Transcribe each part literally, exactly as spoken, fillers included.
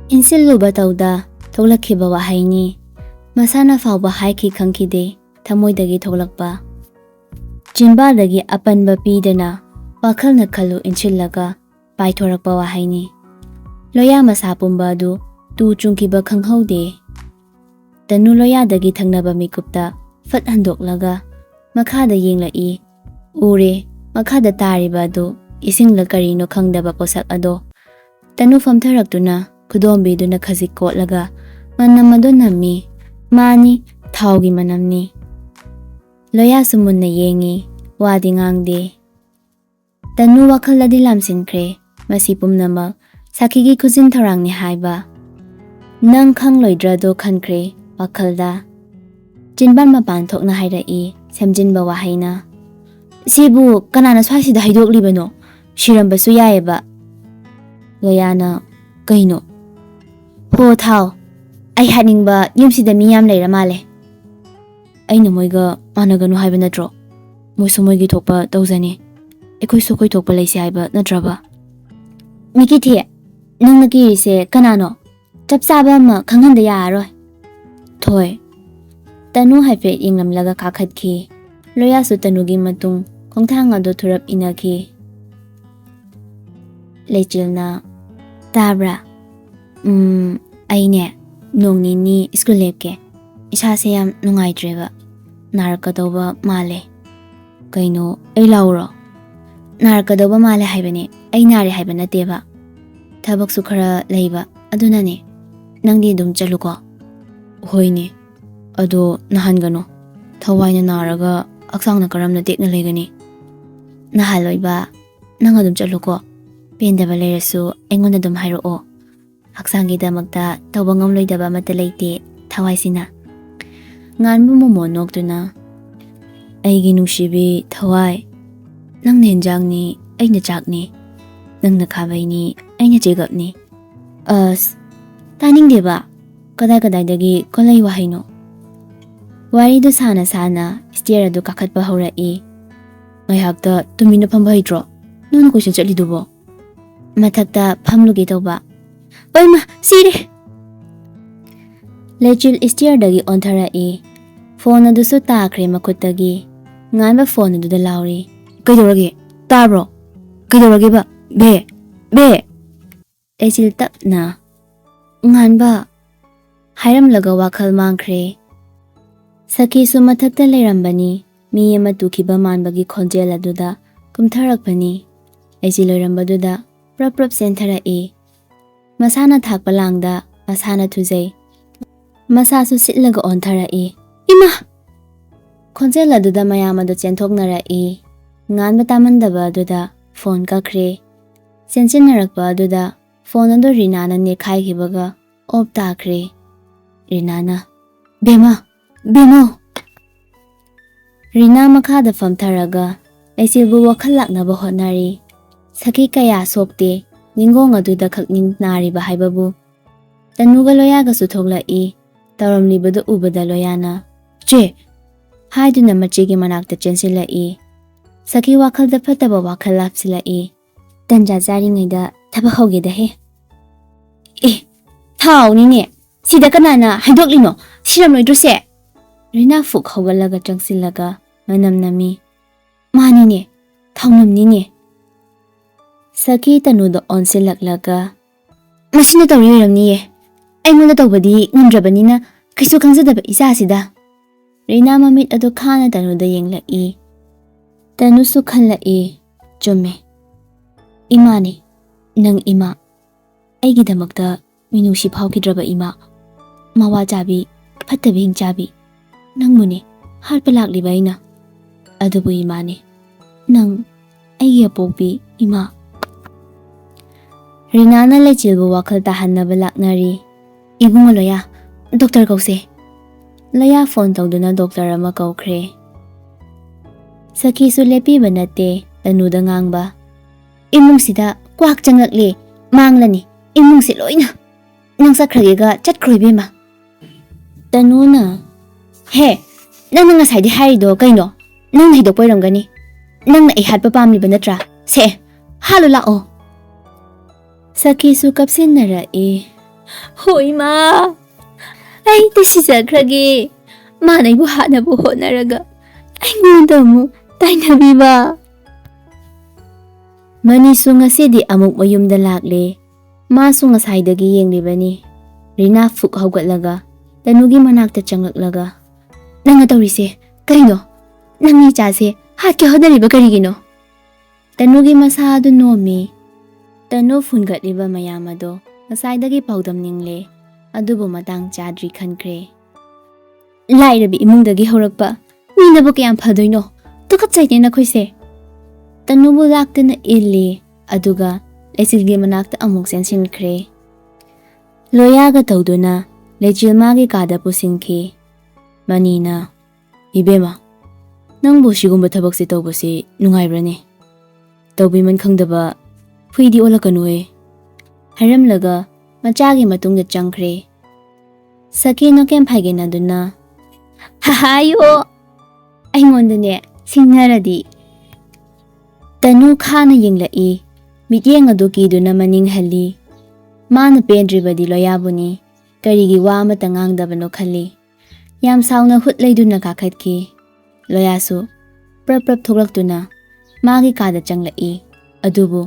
ꯏꯟꯁꯤꯜꯂꯨꯕ ꯇꯧꯗ ꯊꯣꯛꯂꯛꯈꯤꯕ ꯋꯥꯍꯩꯅꯤ꯫ ꯃꯁꯥꯅ ꯐꯥꯎꯕ ꯍꯥꯏꯈꯤ ꯈꯪꯈꯤꯗꯦ, ꯊꯃꯣꯏꯗꯒꯤ ꯊꯣꯛꯂꯛꯄ꯫ ꯆꯤꯟꯕꯥꯜꯗꯒꯤ ꯑꯄꯟꯕ ꯄꯤꯗꯅ ꯋꯥꯈꯜꯅ ꯈꯜꯂꯨ ꯏꯟꯁꯤꯜꯂꯒ ꯄꯥꯏꯊꯣꯔꯛꯄ ꯋꯥꯍꯩꯅꯤ꯫ ꯂꯣꯌꯥ ꯃꯁꯥ ꯄꯨꯝꯕ ꯑꯗꯨ ꯇꯨ ꯆꯨꯡꯈꯤꯕ ꯈꯪꯍꯧꯗꯦ꯫ ꯇꯅꯨ ꯂꯣꯌꯥꯗꯒꯤ ꯊꯪꯅꯕ ꯃꯤꯀꯨꯞꯇ ꯐꯠ ꯍꯟꯗꯣꯛꯂꯒ ꯃꯈꯥꯗ ꯌꯦꯡꯂꯛꯏ꯫ ꯎꯔꯦ, ꯃꯈꯥꯗ ꯇꯥꯔꯤꯕ ꯑꯗꯨ ꯏꯁꯤꯡꯂ ꯀꯔꯤꯅꯣ ꯈꯪꯗꯕ ꯄꯣꯠꯁꯛ ꯑꯗꯣ꯫ ꯇꯅꯨ ꯐꯝꯊꯔꯛꯇꯨꯅ ꯈꯨꯗꯣꯝꯕꯤꯗꯨꯅ ꯈꯖꯤꯛ ꯀꯣꯠꯂꯒ ꯃꯅꯝ ꯑꯗꯨ ꯅꯝꯃꯤ꯫ ꯃꯥꯅꯤ, ꯊꯥꯎꯒꯤ ꯃꯅꯝꯅꯤ꯫ ꯂꯣꯌꯥꯁꯨ ꯃꯨꯟꯅ ꯌꯦꯡꯉꯤ, ꯋꯥꯗꯤ ꯉꯥꯡꯗꯦ꯫ ꯇꯅꯨ ꯋꯥꯈꯜꯗꯗꯤ ꯂꯥꯝꯁꯤꯟꯈ꯭ꯔꯦ꯫ ꯃꯁꯤ ꯄꯨꯝꯅꯃꯛ ꯁꯥꯈꯤꯒꯤ ꯈꯨꯖꯤꯟ ꯊꯧꯔꯥꯡꯅꯤ ꯍꯥꯏꯕ ꯅꯪ ꯈꯪꯂꯣꯏꯗ꯭ꯔꯗꯣ ꯈꯟꯈ꯭ꯔꯦ ꯋꯥꯈꯜꯗ꯫ ꯆꯤꯟꯕꯥꯟ ꯃꯄꯥꯟ ꯊꯣꯛꯅ ꯍꯥꯏꯔꯛꯏ ꯁꯦꯝꯖꯤꯟꯕ ꯋꯥꯍꯩꯅ꯫ "ꯁꯤꯕꯨ ꯀꯅꯥꯅ ꯁ꯭ꯋꯥꯏꯁꯤꯗ ꯍꯩꯗꯣꯛꯂꯤꯕꯅꯣ? ꯁꯤꯔꯝꯕꯁꯨ ꯌꯥꯏꯑꯕ꯫" ꯂꯣꯌꯥꯅ, "ꯀꯩꯅꯣ?" "ꯍꯣ ꯊꯥꯎ, ꯑꯩ ꯍꯥꯏꯅꯤꯡꯕ, ꯌꯨꯝꯁꯤꯗ ꯃꯤ ꯌꯥꯝ ꯂꯩꯔ ꯃꯥꯜꯂꯦ꯫" "ꯑꯩꯅ ꯃꯣꯏꯒ ꯃꯥꯟꯅꯒꯅꯨ ꯍꯥꯏꯕ ꯅꯠꯇ꯭ꯔꯣ? ꯃꯣꯏꯁꯨ ꯃꯣꯏꯒꯤ ꯊꯣꯛꯄ ꯇꯧꯖꯅꯤ, ꯑꯩꯈꯣꯏꯁꯨ ꯑꯩꯈꯣꯏ ꯊꯣꯛꯄ ꯂꯩꯁꯤ ꯍꯥꯏꯕ ꯅꯠꯇ꯭ꯔꯕ?" "ꯃꯤꯀꯤꯊꯤ, ꯅꯪꯅ ꯀꯤꯔꯤꯁꯦ ꯀꯅꯥꯅꯣ? ꯆꯞ ꯆꯥꯕ ꯑꯃ ꯈꯪꯍꯟꯗ ꯌꯥꯔꯔꯣꯏ꯫" "ꯊꯣꯏ꯫" ꯇꯅꯨ ꯍꯥꯏꯐꯦꯠ ꯌꯦꯡꯂꯝꯂꯒ ꯀꯥꯈꯠꯈꯤ꯫ ꯂꯣꯌꯥꯁꯨ ꯇꯅꯨꯒꯤ ꯃꯇꯨꯡ ꯈꯣꯡꯊꯥꯡ ꯑꯗꯨ ꯊꯨꯔꯞ ꯏꯟꯅꯈꯤ꯫ ꯂꯩꯆꯤꯜꯅ, "ꯇꯥꯕ꯭ꯔꯥ? ꯎꯝ, ꯑꯩꯅꯦ ꯅꯣꯡ ꯅꯤꯅꯤ ꯁ꯭ꯀꯨꯜ ꯂꯦꯞꯀꯦ꯫ ꯏꯁꯥꯁꯦ ꯌꯥꯝ ꯅꯨꯡꯉꯥꯏꯇ꯭ꯔꯦꯕ꯫ ꯅꯥꯔꯛꯀꯗꯧꯕ ꯃꯥꯜꯂꯦ꯫" "ꯀꯩꯅꯣ, ꯑꯩ ꯂꯥꯛꯎꯔꯣ?" "ꯅꯥꯔꯛꯀꯗꯧꯕ ꯃꯥꯜꯂꯦ ꯍꯥꯏꯕꯅꯦ, ꯑꯩ ꯅꯥꯔꯦ ꯍꯥꯏꯕ ꯅꯠꯇꯦꯕ꯫ ꯊꯕꯛꯁꯨ ꯈꯔ ꯂꯩꯕ, ꯑꯗꯨꯅꯅꯦ꯫ ꯅꯪꯗꯤ ꯑꯗꯨꯝ ꯆꯠꯂꯨꯀꯣ꯫" "ꯍꯣꯏꯅꯦ, ꯑꯗꯣ ꯅꯥꯍꯟꯒꯅꯨ꯫ ꯊꯋꯥꯏꯅ ꯅꯥꯔꯒ ꯍꯛꯆꯥꯡꯅ ꯀꯔꯝꯅ ꯇꯦꯛꯅ ꯂꯩꯒꯅꯤ?" "ꯅꯍꯥꯟꯂꯣꯏꯕ, ꯅꯪ ꯑꯗꯨꯝ ꯆꯠꯂꯨꯀꯣ꯫ ꯄꯦꯟꯗꯕ ꯂꯩꯔꯁꯨ ꯑꯩꯉꯣꯟꯗ ꯑꯗꯨꯝ ꯍꯥꯏꯔꯛꯑꯣ꯫ ꯍꯛꯆꯥꯡꯒꯤꯗꯃꯛꯇ ꯇꯧꯕ ꯉꯝꯂꯣꯏꯗꯕ ꯑꯃꯠꯇ ꯂꯩꯇꯦ ꯊꯋꯥꯏꯁꯤꯅ꯫" ꯉꯥꯟꯕ ꯃꯣꯃꯣꯟ ꯅꯣꯛꯇꯨꯅ, "ꯑꯩꯒꯤ ꯅꯨꯡꯁꯤꯕꯤ ꯊꯋꯥꯏ, ꯅꯪꯅ ꯍꯦꯟꯖꯥꯡꯅꯤ, ꯑꯩꯅ ꯆꯥꯛꯅꯤ, ꯅꯪꯅ ꯈꯥꯕꯩꯅꯤ, ꯑꯩꯅ ꯆꯦꯒꯞꯅꯤ꯫" "ꯑꯁ, ꯇꯥꯅꯤꯡꯗꯦꯕ, ꯀꯗꯥꯏ ꯀꯗꯥꯏꯗꯒꯤ ꯀꯣꯂꯩ ꯋꯥꯍꯩꯅꯣ?" ꯋꯥꯔꯤꯗꯨ ꯁꯥꯅ ꯁꯥꯅ ꯁ꯭ꯇꯤꯌꯔ ꯑꯗꯨ ꯀꯥꯈꯠꯄ ꯍꯧꯔꯛꯏ꯫ "ꯉꯥꯏꯍꯥꯛꯇ ꯇꯨꯃꯤꯟꯅ ꯐꯝꯕ ꯍꯩꯇ꯭ꯔꯣ? ꯅꯪꯅ ꯀꯣꯏꯆꯠ ꯆꯠꯂꯤꯗꯨꯕꯣ?" "ꯃꯊꯛꯇ ꯐꯝꯂꯨꯒꯦ ꯇꯧꯕ, ꯑꯣꯏꯃ, ꯁꯤꯔꯦ! ꯂꯩꯆꯤꯜ stairꯗꯒꯤ ꯑꯣꯟꯊꯔꯛꯏ꯫ ꯐꯣꯟ ꯑꯗꯨꯁꯨ ꯇꯥꯈ꯭ꯔꯦ ꯃꯈꯨꯠꯇꯒꯤ꯫ ꯉꯥꯟꯕ ꯐꯣꯟ ꯑꯗꯨꯗ ꯂꯥꯎꯔꯤ꯫ "ꯀꯩꯗꯧꯔꯒꯦ? ꯇꯥꯕ꯭ꯔꯣ? ꯀꯩꯗꯧꯔꯒꯦꯕ? ꯕꯦ! ꯕꯦ!" ꯂꯩꯆꯤꯜ ꯇꯞꯅ, "ꯉꯥꯟꯕ!" ꯍꯥꯏꯔꯝꯂꯒ ꯋꯥꯈꯜ ꯃꯥꯡꯈ꯭ꯔꯦ꯫ ꯁꯈꯤꯁꯨ ꯃꯊꯛꯇ ꯂꯩꯔꯝꯕꯅꯤ꯫ ꯃꯤ ꯑꯃ ꯇꯨꯈꯤꯕ ꯃꯥꯟꯕꯒꯤ ꯈꯣꯟꯖꯦꯜ ꯑꯗꯨꯗ ꯀꯨꯝꯊꯔꯛꯄꯅꯤ꯫ ꯂꯩꯆꯤꯜ ꯑꯣꯏꯔꯝꯕꯗꯨꯗ ꯄ꯭ꯔꯞ ꯄ꯭ꯔꯞ ꯆꯦꯟꯊꯔꯛꯏ꯫ ꯃꯁꯥꯅ ꯊꯥꯛꯄ ꯂꯥꯡꯗ ꯃꯁꯥꯅ ꯊꯨꯖꯩ꯫ ꯃꯁꯥꯁꯨ ꯁꯤꯠꯂꯒ ꯑꯣꯟꯊꯔꯛꯏ꯫ "ꯏꯃꯥ!" ꯈꯣꯟꯖꯦꯜ ꯑꯗꯨꯗ ꯃꯌꯥꯝ ꯑꯗꯨ ꯆꯦꯟꯊꯣꯛꯅꯔꯛꯏ꯫ ꯉꯥꯟꯕ ꯇꯥꯃꯟꯗꯕ ꯑꯗꯨꯗ ꯐꯣꯟ ꯀꯛꯈ꯭ꯔꯦ꯫ ꯆꯦꯟꯁꯤꯟꯅꯔꯛꯄ ꯑꯗꯨꯗ ꯐꯣꯟ ꯑꯗꯨ ꯔꯤꯅꯥꯅ ꯅꯦꯛꯈꯥꯏꯈꯤꯕꯒ ꯑꯣꯞ ꯇꯥꯈ꯭ꯔꯦ꯫ ꯔꯤꯅꯥꯅ, "ꯕꯦꯃꯥ! ꯕꯦꯃꯥ!" ꯔꯤꯅꯥ ꯃꯈꯥꯗ ꯐꯝꯊꯔꯒ ꯂꯩꯆꯤꯜꯕꯨ ꯋꯥꯈꯜ ꯂꯥꯛꯅꯕ ꯍꯣꯠꯅꯔꯤ꯫ ꯁꯈꯤ ꯀꯌꯥ ꯁꯣꯛꯇꯦ, ꯅꯤꯡꯒꯣꯡ ꯑꯗꯨꯗ ꯈꯛ ꯅꯤꯡ ꯅꯥꯔꯤꯕ ꯍꯥꯏꯕꯕꯨ꯫ ꯇꯅꯨꯒ ꯂꯣꯌꯥꯒꯁꯨ ꯊꯣꯛꯂꯛꯏ꯫ ꯇꯧꯔꯝꯂꯤꯕꯗꯨ ꯎꯕꯗ ꯂꯣꯌꯥꯅ, "ꯆꯦ!" ꯍꯥꯏꯗꯨꯅ ꯃꯆꯦꯒꯤ ꯃꯅꯥꯛꯇ ꯆꯦꯟꯁꯤꯜꯂꯛꯏ꯫ ꯁꯈꯤ ꯋꯥꯈꯜꯗ ꯐꯠꯇꯕ ꯋꯥꯈꯜ ꯂꯥꯞꯁꯤꯜꯂꯛꯏ꯫ "ꯇꯟꯖꯥ ꯆꯥꯔꯤꯉꯩꯗ ꯊꯕꯛ ꯍꯧꯒꯦꯗꯍꯦ!" "ꯑꯦ, ꯊꯥꯎꯅꯤꯅꯦ! ꯁꯤꯗ ꯀꯅꯥꯅ ꯍꯥꯏꯗꯣꯛꯂꯤꯅꯣ? ꯁꯤꯔꯝꯂꯣꯏꯗ꯭ꯔꯣꯁꯦ?" ꯔꯤꯅꯥ ꯐꯨꯛ ꯍꯧꯒꯠꯂꯒ ꯆꯪꯁꯤꯜꯂꯒ ꯃꯅꯝ ꯅꯝꯃꯤ꯫ "ꯃꯥꯅꯤꯅꯦ, ꯊꯥꯎꯅꯝꯅꯤꯅꯦ!" ꯁꯈꯤ ꯇꯅꯨꯗ ꯑꯣꯟꯁꯤꯜꯂꯛꯂꯒ, "ꯃꯁꯤꯅ ꯇꯧꯔꯤ ꯑꯣꯏꯔꯝꯅꯤꯌꯦ꯫ ꯑꯩꯉꯣꯟꯗ ꯇꯧꯕꯗꯤ ꯉꯝꯗ꯭ꯔꯕꯅꯤꯅ ꯀꯩꯁꯨ ꯈꯪꯖꯗꯕ ꯏꯆꯥꯁꯤꯗ!" ꯔꯤꯅꯥ ꯃꯃꯤꯠ ꯑꯗꯨ ꯈꯥꯅ ꯇꯅꯨꯗ ꯌꯦꯡꯂꯛꯏ꯫ ꯇꯅꯨꯁꯨ ꯈꯜꯂꯛꯏ, "ꯆꯨꯝꯃꯦ꯫ ꯏꯃꯥꯅꯤ, ꯅꯪ ꯏꯃꯥ꯫ ꯑꯩꯒꯤꯗꯃꯛꯇ ꯃꯤꯅꯨꯡꯁꯤ ꯐꯥꯎꯈꯤꯗ꯭ꯔꯕ ꯏꯃꯥ꯫ ꯃꯋꯥ ꯆꯥꯕꯤ, ꯐꯠꯇꯕꯤ ꯍꯤꯡꯆꯥꯕꯤ꯫ ꯅꯪꯕꯨꯅꯦ ꯍꯥꯠꯄ ꯂꯥꯛꯂꯤꯕ ꯑꯩꯅ꯫ ꯑꯗꯨꯕꯨ ꯏꯃꯥꯅꯦ, ꯅꯪ ꯑꯩꯒꯤ ꯑꯄꯣꯛꯄꯤ ꯏꯃꯥ꯫" ꯔꯤꯅꯥꯅ ꯂꯩꯆꯤꯜꯕꯨ ꯋꯥꯈꯜ ꯇꯥꯍꯟꯅꯕ ꯂꯥꯛꯅꯔꯤ꯫ "ꯏꯕꯨꯡꯉꯣ ꯂꯣꯌꯥ, ꯗꯣꯛꯇꯔ ꯀꯧꯁꯦ꯫" ꯂꯣꯌꯥ ꯐꯣꯟ ꯇꯧꯗꯨꯅ ꯗꯣꯛꯇꯔ ꯑꯃ ꯀꯧꯈ꯭ꯔꯦ꯫ ꯁꯈꯤꯁꯨ ꯂꯦꯞꯄꯤꯕ ꯅꯠꯇꯦ, ꯇꯅꯨꯗ ꯉꯥꯡꯕ꯫ "ꯏꯃꯨꯡꯁꯤꯗ ꯀ꯭ꯋꯥꯛ ꯆꯪꯂꯛꯂꯦ, ꯃꯥꯡꯂꯅꯤ ꯏꯃꯨꯡꯁꯦ ꯂꯣꯏꯅ꯫ ꯅꯪ ꯆꯠꯈ꯭ꯔꯒꯦꯒ ꯆꯠꯈ꯭ꯔꯣ ꯏꯕꯦꯝꯃ꯫" ꯇꯅꯨꯅ, "ꯍꯦ, ꯅꯪꯅ ꯉꯁꯥꯏꯗꯤ ꯍꯥꯏꯔꯤꯗꯣ ꯀꯩꯅꯣ? ꯅꯪꯅ ꯍꯩꯗꯣꯛꯄ ꯑꯣꯏꯔꯝꯒꯅꯤ꯫ ꯅꯪꯅ ꯑꯩ ꯍꯥꯠꯄ ꯄꯥꯝꯂꯤꯕ ꯅꯠꯇ꯭ꯔꯥ? ꯁꯦ, ꯍꯥꯠꯂꯨ ꯂꯥꯛꯑꯣ꯫" ꯁꯈꯤꯁꯨ ꯀꯞꯁꯤꯟꯅꯔꯛꯏ꯫ "ꯍꯣ ꯏꯃꯥ, ꯑꯩ ꯁꯤꯖꯈ꯭ꯔꯒꯦ꯫ ꯃꯥꯅ ꯑꯩꯕꯨ ꯍꯥꯠꯅꯕ ꯍꯣꯠꯅꯔꯒ ꯑꯩꯉꯣꯟꯗ ꯑꯃꯨꯛ ꯇꯥꯏꯅꯕꯤꯕ"꯫ ꯃꯅꯤꯁꯨ ꯉꯁꯤꯗꯤ ꯑꯃꯨꯛ ꯃꯌꯨꯝꯗ ꯂꯥꯛꯂꯦ꯫ ꯃꯥꯁꯨ ꯉꯁꯥꯏꯗꯒꯤ ꯌꯦꯡꯂꯤꯕꯅꯤ꯫ ꯔꯤꯅꯥ ꯐꯨꯛ ꯍꯧꯒꯠꯂꯒ ꯇꯅꯨꯒꯤ ꯃꯅꯥꯛꯇ ꯆꯪꯂꯛꯂꯒ, "ꯅꯪꯅ ꯇꯧꯔꯤꯁꯦ ꯀꯩꯅꯣ? ꯅꯪꯒꯤ ꯏꯆꯥꯁꯦ ꯍꯥꯠꯀꯦ ꯍꯣꯠꯅꯔꯤꯕ ꯀꯔꯤꯒꯤꯅꯣ?" ꯇꯅꯨꯒꯤ ꯃꯁꯥ ꯑꯗꯨ ꯅꯣꯝꯃꯤ꯫ ꯇꯅꯨ ꯐꯨꯟꯒꯠꯂꯤꯕ ꯃꯌꯥꯝ ꯑꯗꯣ ꯉꯁꯥꯏꯗꯒꯤ ꯄꯥꯎꯗꯝꯅꯤꯡꯂꯦ, ꯑꯗꯨꯕꯨ ꯃꯇꯥꯡ ꯆꯥꯗ꯭ꯔꯤ ꯈꯟꯈ꯭ꯔꯦ꯫ "ꯂꯥꯏꯔꯕꯤ ꯏꯃꯨꯡꯗꯒꯤ ꯍꯧꯔꯛꯄ ꯃꯤꯅꯕꯨ ꯀꯌꯥꯝ ꯐꯗꯣꯏꯅꯣ? ꯇꯨꯀꯠꯆꯩꯅꯦ ꯅꯈꯣꯏꯁꯦ!" ꯇꯅꯨꯕꯨ ꯂꯥꯛꯇꯅ ꯏꯜꯂꯤ, ꯑꯗꯨꯒ ꯂꯩꯆꯤꯜꯒꯤ ꯃꯅꯥꯛꯇ ꯑꯃꯨꯛ ꯆꯦꯟꯁꯤꯟꯈ꯭ꯔꯦ꯫ ꯂꯣꯌꯥꯒ ꯇꯧꯗꯨꯅ ꯂꯩꯆꯤꯜ ꯃꯥꯒꯤ ꯀꯥꯗ ꯄꯨꯁꯤꯟꯈꯤ꯫ ꯃꯅꯤꯅ, "ꯏꯕꯦꯝꯃ, ꯅꯪꯕꯨ ꯁꯤꯒꯨꯝꯕ ꯊꯕꯛꯁꯦ ꯇꯧꯕꯁꯤ ꯅꯨꯡꯉꯥꯏꯕ꯭ꯔꯅꯦ? ꯇꯧꯕꯤꯃꯟ ꯈꯪꯗꯕ ꯍꯨꯏꯗꯤ ꯑꯣꯜꯂꯛꯀꯅꯨꯍꯦ"꯫ ꯍꯥꯏꯔꯝꯂꯒ ꯃꯆꯥꯒꯤ ꯃꯇꯨꯡꯗ ꯆꯪꯈ꯭ꯔꯦ꯫ ꯁꯈꯤꯅ ꯀꯦꯝ ꯐꯥꯏꯒꯦꯅꯗꯨꯅ, "ꯍꯥꯏꯌꯣ, ꯑꯩꯉꯣꯟꯗꯅꯦ ꯁꯤꯡꯅꯔꯗꯤ"꯫ ꯇꯅꯨ ꯈꯥꯅ ꯌꯦꯡꯂꯛꯏ꯫ ꯃꯤꯠꯌꯦꯡ ꯑꯗꯨ ꯀꯤꯗꯨꯅ ꯃꯅꯤꯡ ꯍꯜꯂꯤ꯫ ꯃꯥꯅ ꯄꯦꯟꯗ꯭ꯔꯤꯕꯗꯤ ꯂꯣꯌꯥꯕꯨꯅꯤ꯫ ꯀꯔꯤꯒꯤ ꯋꯥ ꯑꯃꯠꯇ ꯉꯥꯡꯗꯕꯅꯣ ꯈꯜꯂꯤ꯫ ꯌꯥꯝ ꯁꯥꯎꯅ ꯍꯨꯠ ꯂꯩꯗꯨꯅ ꯀꯥꯈꯠꯈꯤ꯫ ꯂꯣꯌꯥꯁꯨ ꯄ꯭ꯔꯞ ꯄ꯭ꯔꯞ ꯊꯣꯛꯂꯛꯇꯨꯅ ꯃꯥꯒꯤ ꯀꯥꯗ ꯆꯪꯂꯛꯏ꯫ ꯑꯗꯨꯕꯨ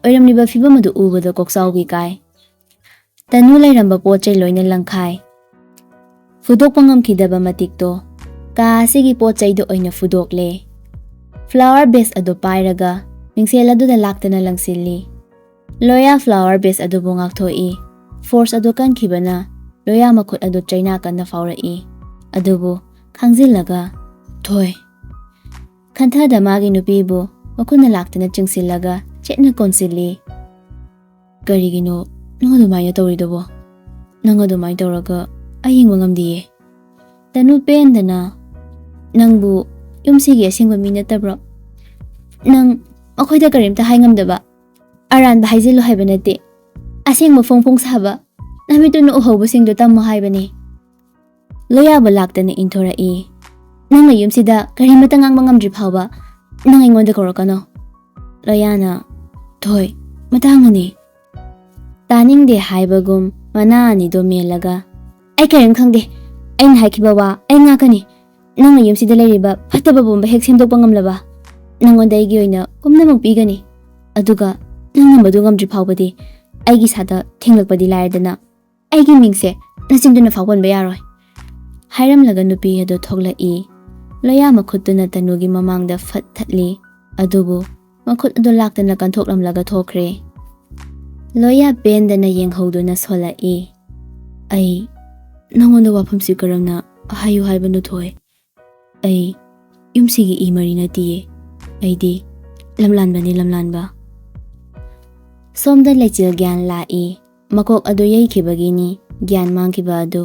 ꯑꯣꯏꯔꯝꯂꯤꯕ ꯐꯤꯕꯝ ꯑꯗꯨ ꯎꯕꯗ ꯀꯣꯛꯆꯥꯎꯕꯤ ꯀꯥꯏ꯫ ꯇꯅꯨ ꯂꯩꯔꯝꯕ ꯄꯣꯠ ꯆꯩ ꯂꯣꯏꯅ ꯂꯪꯈꯥꯏ꯫ ꯐꯨꯗꯣꯛꯄ ꯉꯝꯈꯤꯗꯕ ꯃꯇꯤꯛꯇꯣ ꯀꯥ ꯑꯁꯤꯒꯤ ꯄꯣꯠ ꯆꯩꯗ ꯑꯣꯏꯅ ꯐꯨꯗꯣꯛꯂꯦ꯫ ꯐ꯭ꯂꯥꯋꯔ ꯕꯦꯁ ꯑꯗꯨ ꯄꯥꯏꯔꯒ ꯃꯤꯡꯁꯦꯜ ꯑꯗꯨꯗ ꯂꯥꯛꯇꯅ ꯂꯪꯁꯤꯜꯂꯤ꯫ ꯂꯣꯌꯥ ꯐ꯭ꯂꯥꯋꯔ ꯕꯦꯁ ꯑꯗꯨꯕꯨ ꯉꯥꯛꯊꯣꯛꯏ꯫ ꯐꯣꯔꯁ ꯑꯗꯨ ꯀꯟꯈꯤꯕꯅ ꯂꯣꯌꯥ ꯃꯈꯨꯠ ꯑꯗꯨ ꯆꯩꯅꯥ ꯀꯟꯅ ꯐꯥꯎꯔꯛꯏ꯫ ꯑꯗꯨꯕꯨ ꯈꯥꯡꯖꯤꯜꯂꯒ, "ꯊꯣꯏ!" ꯈꯟꯊꯗ ꯃꯥꯒꯤ ꯅꯨꯄꯤꯕꯨ ꯃꯈꯨꯠꯅ ꯂꯥꯛꯇꯅ ꯆꯤꯡꯁꯤꯜꯂꯒ ꯆꯦꯠꯅ ꯀꯣꯟꯁꯤꯜꯂꯤ꯫ "ꯀꯔꯤꯒꯤꯅꯣ ꯅꯪ ꯑꯗꯨꯃꯥꯏꯅ ꯇꯧꯔꯤꯗꯨꯕꯣ? ꯅꯪ ꯑꯗꯨꯃꯥꯏꯅ ꯇꯧꯔꯒ ꯑꯩ ꯌꯦꯡꯕ ꯉꯝꯗꯤꯌꯦ"꯫ ꯇꯅꯨ ꯄꯦꯟꯗꯅ, "ꯅꯪꯕꯨ ꯌꯨꯝꯁꯤꯒꯤ ꯑꯁꯦꯡꯕ ꯃꯤ ꯅꯠꯇꯕ꯭ꯔꯣ? ꯅꯪ ꯃꯈꯣꯏꯗ ꯀꯔꯤꯝꯇ ꯍꯥꯏ ꯉꯝꯗꯕ? ꯑꯔꯥꯟꯕ ꯍꯥꯏꯖꯤꯜꯂꯨ ꯍꯥꯏꯕ ꯅꯠꯇꯦ꯫ ꯑꯁꯦꯡꯕ ꯐꯣꯡ ꯐꯣꯡ ꯁꯥꯕ, ꯅꯃꯤꯠꯇꯨꯅ ꯎꯍꯧꯕꯁꯤꯡꯗꯣ ꯇꯝꯃꯨ ꯍꯥꯏꯕꯅꯤ"꯫ ꯂꯣꯌꯥꯕꯨ ꯂꯥꯛꯇꯅ ꯏꯟꯊꯣꯔꯛꯏ꯫ "ꯅꯪꯅ ꯌꯨꯝꯁꯤꯗ ꯀꯔꯤꯃꯠꯇ ꯉꯥꯡꯕ ꯉꯝꯗ꯭ꯔꯤ ꯐꯥꯎꯕ ꯅꯪ ꯑꯩꯉꯣꯟꯗ ꯀꯧꯔꯛꯀꯅꯣ"꯫ ꯂꯣꯌꯥꯅ, "ꯊꯣꯏ, ꯃꯇꯥꯡꯅꯅꯤ꯫ ꯇꯥꯅꯤꯡꯗꯦ ꯍꯥꯏꯕꯒꯨꯝ ꯃꯅꯥ ꯑꯅꯤꯗꯣ ꯃꯦꯜꯂꯒ, "ꯑꯩ ꯀꯔꯤꯝ ꯈꯪꯗꯦ꯫ ꯑꯩꯅ ꯍꯥꯏꯈꯤꯕ ꯋꯥ ꯑꯩ ꯉꯥꯛꯀꯅꯤ꯫ ꯅꯪꯅ ꯌꯨꯝꯁꯤꯗ ꯂꯩꯔꯤꯕ ꯐꯠꯇꯕ ꯄꯨꯝꯕ ꯍꯦꯛ ꯁꯦꯝꯗꯣꯛꯄ ꯉꯝꯂꯕ, ꯅꯪꯉꯣꯟꯗ ꯑꯩꯒꯤ ꯑꯣꯏꯅ ꯄꯨꯝꯅꯃꯛ ꯄꯤꯒꯅꯤ꯫ ꯑꯗꯨꯒ ꯅꯪꯅ ꯃꯗꯨ ꯉꯝꯗ꯭ꯔꯤ ꯐꯥꯎꯕꯗꯤ ꯑꯩꯒꯤ ꯏꯁꯥꯗ ꯊꯦꯡꯂꯛꯄꯗꯤ ꯂꯥꯏꯔꯗꯅ, ꯑꯩꯒꯤ ꯃꯤꯡꯁꯦ ꯅꯆꯤꯟꯗꯨꯅ ꯐꯥꯎ ꯄꯟꯕ ꯌꯥꯔꯣꯏ," ꯍꯥꯏꯔꯝꯂꯒ ꯅꯨꯄꯤ ꯑꯗꯨ ꯊꯣꯛꯂꯛꯏ꯫ ꯂꯣꯌꯥ ꯃꯈꯨꯠꯇꯨꯅ ꯇꯅꯨꯒꯤ ꯃꯃꯥꯡꯗ ꯐꯠ ꯊꯠꯂꯤ꯫ ꯑꯗꯨꯕꯨ ꯃꯈꯨꯠ ꯑꯗꯨ ꯂꯥꯛꯇꯅ ꯀꯟꯊꯣꯛꯂꯝꯂꯒ ꯊꯣꯛꯈ꯭ꯔꯦ꯫ ꯂꯣꯌꯥ ꯄꯦꯟꯗꯅ ꯌꯦꯡꯍꯧꯗꯨꯅ ꯁꯣꯜꯂꯛꯏ꯫ "ꯑꯩ ꯅꯉꯣꯟꯗ ꯋꯥꯐꯝꯁꯤ ꯀꯔꯝꯅ ꯍꯥꯏꯌꯨ ꯍꯥꯏꯕꯅꯣ, ꯊꯣꯏ? ꯑꯩ ꯌꯨꯝꯁꯤꯒꯤ ꯏ ꯃꯔꯤ ꯅꯠꯇꯤꯌꯦ꯫ ꯑꯩꯗꯤ ꯂꯝꯂꯥꯟꯕꯅꯤ, ꯂꯝꯂꯥꯟꯕ꯫" ꯁꯣꯝꯗ ꯂꯩꯆꯤꯜ ꯒ꯭ꯌꯥꯟ ꯂꯥꯛꯏ꯫ ꯃꯀꯣꯛ ꯑꯗꯨ ꯌꯩꯈꯤꯕꯒꯤꯅꯤ ꯒ꯭ꯌꯥꯟ ꯃꯥꯡꯈꯤꯕ ꯑꯗꯨ꯫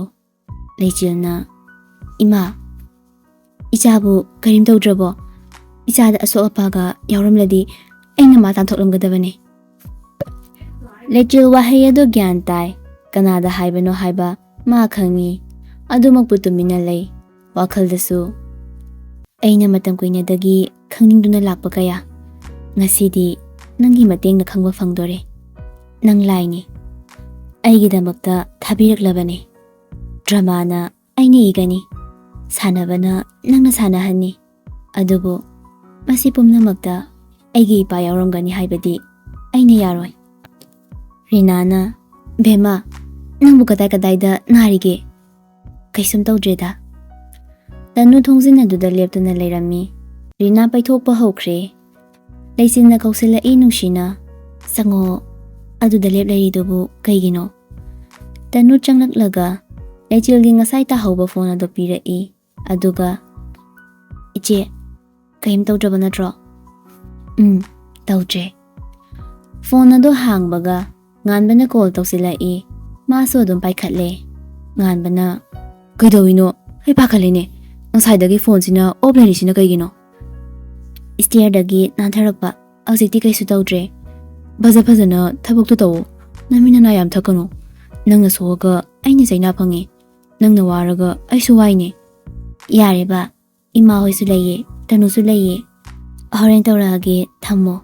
ꯂꯩꯆꯤꯜꯅ, "ꯏꯃꯥ, ꯏꯆꯥꯕꯨ ꯀꯔꯤꯝ ꯇꯧꯗ꯭ꯔꯕꯣ? ꯏꯆꯥꯗ ꯑꯁꯣꯛ ꯑꯄꯥꯒ ꯌꯥꯎꯔꯝꯂꯗꯤ ꯑꯩꯅ ꯃꯥ ꯇꯥꯟꯊꯣꯛꯂꯝꯒꯗꯕꯅꯤ꯫" ꯂꯩꯆꯤꯜ ꯋꯥꯍꯩ ꯑꯗꯨ ꯒ꯭ꯌꯥꯟ ꯇꯥꯏ꯫ ꯀꯅꯥꯗ ꯍꯥꯏꯕꯅꯣ ꯍꯥꯏꯕ ꯃꯥ ꯈꯪꯏ꯫ ꯑꯗꯨꯃꯛꯄꯨ ꯇꯨꯃꯤꯟꯅ ꯂꯩ꯫ ꯋꯥꯈꯜꯗꯁꯨ, "ꯑꯩꯅ ꯃꯇꯝ ꯀꯨꯏꯅꯗꯒꯤ ꯈꯪꯅꯤꯡꯗꯨꯅ ꯂꯥꯛꯄ ꯀꯌꯥ, ꯉꯁꯤꯗꯤ ꯅꯪꯒꯤ ꯃꯇꯦꯡꯅ ꯈꯪꯕ ꯐꯪꯗꯣꯔꯦ꯫ ꯅꯪ ꯂꯥꯏꯅꯤ꯫ ꯑꯩꯒꯤꯗꯃꯛꯇ ꯊꯥꯕꯤꯔꯛꯂꯕꯅꯤ꯫ ꯗ꯭ꯔꯃꯥꯅ ꯑꯩꯅ ꯏꯒꯅꯤ꯫ ꯁꯥꯟꯅꯕꯅ ꯅꯪꯅ ꯁꯥꯟꯅꯍꯟꯅꯤ꯫ ꯑꯗꯨꯕꯨ ꯃꯁꯤ ꯄꯨꯝꯅꯃꯛꯇ ꯑꯩꯒꯤ ꯏꯄꯥ ꯌꯥꯎꯔꯝꯒꯅꯤ ꯍꯥꯏꯕꯗꯤ ꯑꯩꯅ ꯌꯥꯔꯣꯏ꯫" ꯔꯤꯅꯥꯅ, "ꯕꯦꯝꯃ, ꯅꯪꯕꯨ ꯀꯗꯥꯏ ꯀꯗꯥꯏꯗ ꯅꯥꯔꯤꯒꯦ?" "ꯀꯩꯁꯨꯝ ꯇꯧꯗ꯭ꯔꯦꯗ꯫" ꯇꯅꯨ ꯊꯣꯡꯖꯤꯟ ꯑꯗꯨꯗ ꯂꯦꯞꯇꯨꯅ ꯂꯩꯔꯝꯃꯤ꯫ ꯔꯤꯅꯥ ꯄꯩꯊꯣꯛꯄ ꯍꯧꯈ꯭ꯔꯦ꯫ ꯂꯩꯆꯤꯟꯅ ꯀꯧꯁꯤꯜꯂꯛꯏ ꯅꯨꯡꯁꯤꯅ, "ꯆꯪꯉꯣ, ꯑꯗꯨꯗ ꯂꯦꯞ ꯂꯩꯔꯤꯗꯨꯕꯨ ꯀꯩꯒꯤꯅꯣ?" ꯇꯅꯨ ꯆꯪꯂꯛꯂꯒ ꯂꯩꯆꯤꯜꯒꯤ ꯉꯁꯥꯏ ꯇꯥꯍꯧꯕ ꯐꯣꯟ ꯑꯗꯨ ꯄꯤꯔꯛꯏ꯫ ꯑꯗꯨꯒ, "ꯏꯆꯦ, ꯀꯔꯤꯝ ꯇꯧꯗ꯭ꯔꯕ ꯅꯠꯇ꯭ꯔꯣ?" "ꯎꯝ, ꯇꯧꯗ꯭ꯔꯦ꯫" ꯐꯣꯟ ꯑꯗꯨ ꯍꯥꯡꯕꯒ ꯉꯥꯟꯕꯅ ꯀꯣꯜ ꯇꯧꯁꯤꯜꯂꯛꯏ꯫ ꯃꯥꯁꯨ ꯑꯗꯨꯝ ꯄꯥꯏꯈꯠꯂꯦ꯫ ꯉꯥꯟꯕꯅ, "ꯀꯩꯗꯧꯔꯤꯅꯣ? ꯑꯩ ꯄꯥꯈꯠꯂꯤꯅꯦ꯫ ꯉꯁꯥꯏꯗꯒꯤ ꯐꯣꯟꯁꯤꯅ ꯑꯣꯐ ꯂꯩꯔꯤꯁꯤꯅ ꯀꯩꯒꯤꯅꯣ?" ꯏꯁꯇꯤꯌꯔꯗꯒꯤ ꯅꯥꯟꯊꯔꯛꯄ, "ꯍꯧꯖꯤꯛꯇꯤ ꯀꯩꯁꯨ ꯇꯧꯗ꯭ꯔꯦ꯫ ꯐꯖ ꯐꯖꯅ ꯊꯕꯛꯇꯣ ꯇꯧꯑꯣ꯫ ꯅꯃꯤꯠ ꯅꯅꯥ ꯌꯥꯝ ꯊꯛꯀꯅꯨ꯫ ꯅꯪꯅ ꯁꯣꯛꯑꯒ ꯑꯩꯅ ꯆꯩꯅꯥ ꯐꯪꯉꯤ꯫ ꯅꯪꯅ ꯋꯥꯔꯒ ꯑꯩꯁꯨ ꯋꯥꯏꯅꯦ꯫" "ꯌꯥꯔꯦ ꯕꯥ, ꯏꯃꯥ ꯍꯣꯏꯁꯨ ꯂꯩꯌꯦ, ꯇꯅꯨꯁꯨ ꯂꯩꯌꯦ꯫ ꯍꯣꯔꯦꯟ ꯇꯧꯔꯛꯑꯒꯦ, ꯊꯝꯃꯣ꯫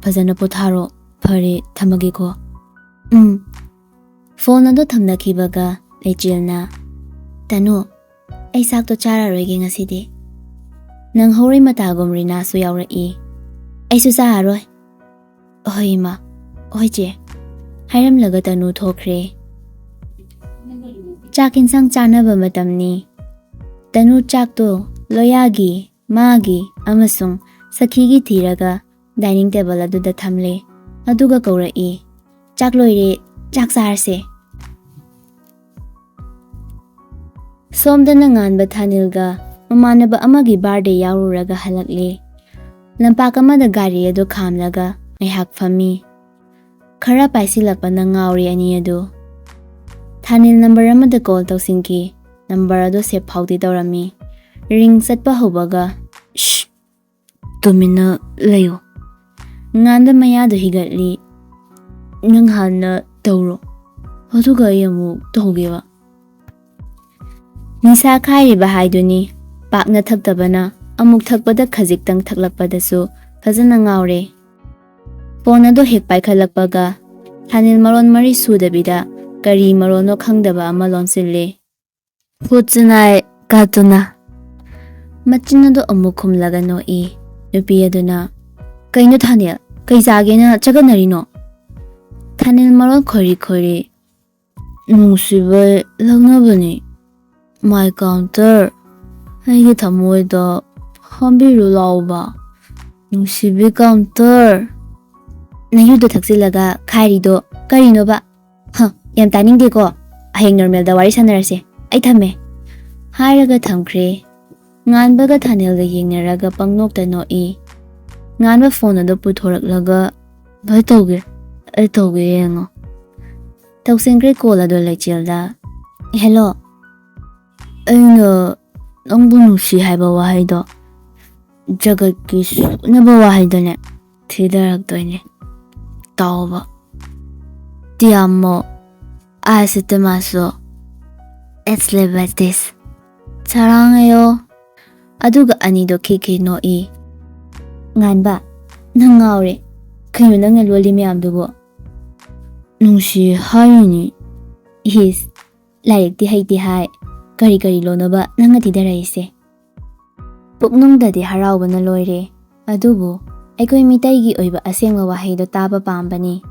ꯐꯖꯅ ꯄꯣꯊꯥꯔꯣ꯫ ꯐꯔꯦ, ꯊꯝꯃꯒꯦꯀꯣ꯫" "ꯎꯝ꯫" ꯐꯣꯟ ꯑꯗꯨ ꯊꯝꯅꯈꯤꯕꯒ ꯂꯩꯆꯦꯜꯅ, "ꯇꯅꯨ, ꯑꯩ ꯆꯥꯛꯇꯣ ꯆꯥꯔꯔꯣꯏꯒꯦ ꯉꯁꯤꯗꯤ꯫ ꯅꯪ ꯍꯧꯔꯩ ꯃꯇꯥꯒꯨꯝ ꯔꯤꯅꯥꯁꯨ ꯌꯥꯎꯔꯛꯏ꯫ ꯑꯩꯁꯨ ꯆꯥꯔꯔꯣꯏ꯫" "ꯑꯍꯣꯏ ꯏꯃꯥ, ꯍꯣꯏ ꯆꯦ꯫" ꯍꯥꯏꯔꯝꯂꯒ ꯇꯅꯨ ꯊꯣꯛꯈ꯭ꯔꯦ꯫ ꯆꯥꯛ ꯏꯟꯁꯥꯡ ꯆꯥꯅꯕ ꯃꯇꯝꯅꯤ꯫ ꯇꯅꯨ ꯆꯥꯛꯇꯣ ꯂꯣꯌꯥꯒꯤ, ꯃꯥꯒꯤ ꯑꯃꯁꯨꯡ ꯁꯈꯤꯒꯤ ꯊꯤꯔꯒ dining table ꯑꯗꯨꯗ ꯊꯝꯂꯦ꯫ ꯑꯗꯨꯒ ꯀꯧꯔꯛꯏ, "ꯆꯥꯛ ꯂꯣꯏꯔꯦ, ꯆꯥꯛ ꯆꯥꯔꯁꯦ꯫" ꯁꯣꯝꯗꯅ ꯉꯥꯟꯕ ꯊꯥꯅꯤꯜꯒ ꯃꯃꯥꯟꯅꯕ ꯑꯃꯒꯤ birthday ꯌꯥꯎꯔꯨꯔꯒ ꯍꯜꯂꯛꯂꯦ꯫ ꯂꯝꯄꯥꯛ ꯑꯃꯗ ꯒꯥꯔꯤ ꯑꯗꯨ ꯈꯥꯝꯂꯒ ꯉꯥꯏꯍꯥꯛ ꯐꯝꯃꯤ꯫ ꯈꯔ ꯄꯥꯏꯁꯤꯜꯂꯛꯄꯅ ꯉꯥꯎꯔꯦ ꯑꯅꯤ ꯑꯗꯨ꯫ ꯊꯥꯅꯤꯜ number ꯑꯃꯗ call ꯇꯧꯁꯤꯟꯈꯤ꯫ Number ꯑꯗꯨ save ꯐꯥꯎꯗꯤ ꯇꯧꯔꯝꯃꯤ꯫ Ring ꯆꯠꯄ ꯍꯧꯕꯒ, "ꯁ꯭ꯁ, ꯇꯨꯃꯤꯟꯅ ꯂꯩꯌꯨ꯫" ꯉꯥꯟꯕ ꯃꯌꯥꯗꯨ ꯍꯤꯒꯠꯂꯤ꯫ "ꯅꯪ ꯍꯥꯟꯅ ꯇꯧꯔꯣ, ꯑꯗꯨꯒ ꯑꯩ ꯑꯃꯨꯛ ꯇꯧꯒꯦꯕ꯫" ꯅꯤꯁꯥ ꯈꯥꯏꯔꯤꯕ ꯍꯥꯏꯗꯨꯅꯤ꯫ ꯄꯥꯛꯅ ꯊꯛꯇꯕꯅ ꯑꯃꯨꯛ ꯊꯛꯄꯗ ꯈꯖꯤꯛꯇꯪ ꯊꯛꯂꯛꯄꯗꯁꯨ ꯐꯖꯅ ꯉꯥꯎꯔꯦ꯫ ꯐꯣꯟ ꯑꯗꯨ ꯍꯦꯛ ꯄꯥꯏꯈꯠꯂꯛꯄꯒ ꯊꯥꯅꯤꯜ ꯃꯔꯣꯟ ꯃꯔꯤ ꯁꯨꯗꯕꯤꯗ ꯀꯔꯤ ꯃꯔꯣꯟꯅꯣ ꯈꯪꯗꯕ ꯑꯃ ꯂꯣꯟꯁꯤꯜꯂꯦ꯫ "ꯈꯨꯠꯁꯤꯅꯥꯏ ꯀꯥꯇꯨꯅ꯫" ꯃꯆꯤꯟ ꯑꯗꯨ ꯑꯃꯨꯛ ꯈꯨꯝꯂꯒ ꯅꯣꯛꯏ꯫ ꯅꯨꯄꯤ ꯑꯗꯨꯅ, "ꯀꯩꯅꯣ ꯊꯥꯅꯤꯜ? ꯀꯩ ꯆꯥꯒꯦꯅ ꯆꯒꯠꯅꯔꯤꯅꯣ?" ꯊꯥꯅꯤꯜ ꯃꯔꯣꯟ ꯈꯣꯏꯔꯤ ꯈꯣꯏꯔꯤ, "ꯅꯨꯡꯁꯤꯕꯩ ꯂꯛꯅꯕꯅꯤ꯫ My counter, ꯑꯩꯒꯤ ꯊꯃꯣꯏꯗ ꯐꯝꯕꯤꯔꯨ ꯂꯥꯎꯕ꯫ ꯅꯨꯡꯁꯤꯕꯤ counter꯫ ꯅꯌꯨꯗꯣ ꯊꯛꯆꯤꯜꯂꯒ ꯈꯥꯏꯔꯤꯗꯣ ꯀꯔꯤꯅꯣꯕ? ꯍ, ꯌꯥꯝ ꯇꯥꯅꯤꯡꯗꯦꯀꯣ꯫ ꯍꯌꯦꯡ normalꯗ ꯋꯥꯔꯤ ꯁꯥꯟꯅꯔꯁꯦ꯫ ꯑꯩ ꯊꯝꯃꯦ꯫" ꯍꯥꯏꯔꯒ ꯊꯝꯈ꯭ꯔꯦ꯫ ꯉꯥꯟꯕꯒ ꯊꯥꯅꯦꯜꯒ ꯌꯦꯡꯅꯔꯒ ꯄꯪꯅꯣꯛꯇ ꯅꯣꯛꯏ꯫ ꯉꯥꯟꯕ ꯐꯣꯟ ꯑꯗꯨ ꯄꯨꯊꯣꯔꯛꯂꯒ, "ꯚꯥꯏ ꯇꯧꯒꯦ, ꯑꯩ ꯇꯧꯒꯦ ꯌꯦꯡꯉꯣ꯫" ꯇꯧꯁꯤꯟꯈ꯭ꯔꯦ call ꯑꯗꯨ ꯂꯩꯆꯦꯜꯗ꯫ "ꯍꯦꯜꯂꯣ꯫ ꯑꯩꯅ ꯅꯪꯕꯨ ꯅꯨꯡꯁꯤ ꯍꯥꯏꯕ ꯋꯥꯍꯩꯗꯣ ꯖꯒꯠꯀꯤ ꯁꯨꯅꯕ ꯋꯥꯍꯩꯗꯅꯦ ꯊꯤꯗꯔꯛꯇꯣꯏꯅꯦ꯫ ꯇꯥꯎꯕ꯫ Ti amo, a este maso, es lebetis꯫ ꯆꯔꯥꯡꯉꯌꯣ꯫" ꯑꯗꯨꯒ ꯑꯅꯤꯗꯣ ꯈꯤꯛ ꯈꯤꯛ ꯅꯣꯛꯏ꯫ ꯉꯥꯟꯕ, "ꯅꯪ ꯉꯥꯎꯔꯦ꯫ ꯀꯩꯅꯣ ꯅꯪꯅ ꯂꯣꯜꯂꯤ ꯃꯌꯥꯝꯗꯨꯕꯣ?" ꯅꯨꯡꯁꯤ ꯍꯥꯏꯔꯤꯅꯤ꯫ ꯏꯁ, ꯂꯥꯏꯔꯤꯛꯇꯤ ꯍꯩꯇꯦ ꯍꯥꯏ, ꯀꯔꯤ ꯀꯔꯤ ꯂꯣꯅꯣꯕ ꯅꯪꯅ ꯊꯤꯗꯔꯛꯏꯁꯦ? ꯄꯨꯛꯅꯨꯡꯗꯗꯤ ꯍꯔꯥꯎꯕꯅ ꯂꯣꯏꯔꯦ, ꯑꯗꯨꯕꯨ ꯑꯩꯈꯣꯏ ꯃꯤꯇꯩꯒꯤ ꯑꯣꯏꯕ ꯑꯁꯦꯡꯕ ꯋꯥꯍꯩꯗꯣ ꯇꯥꯕ ꯄꯥꯝꯕꯅꯤ꯫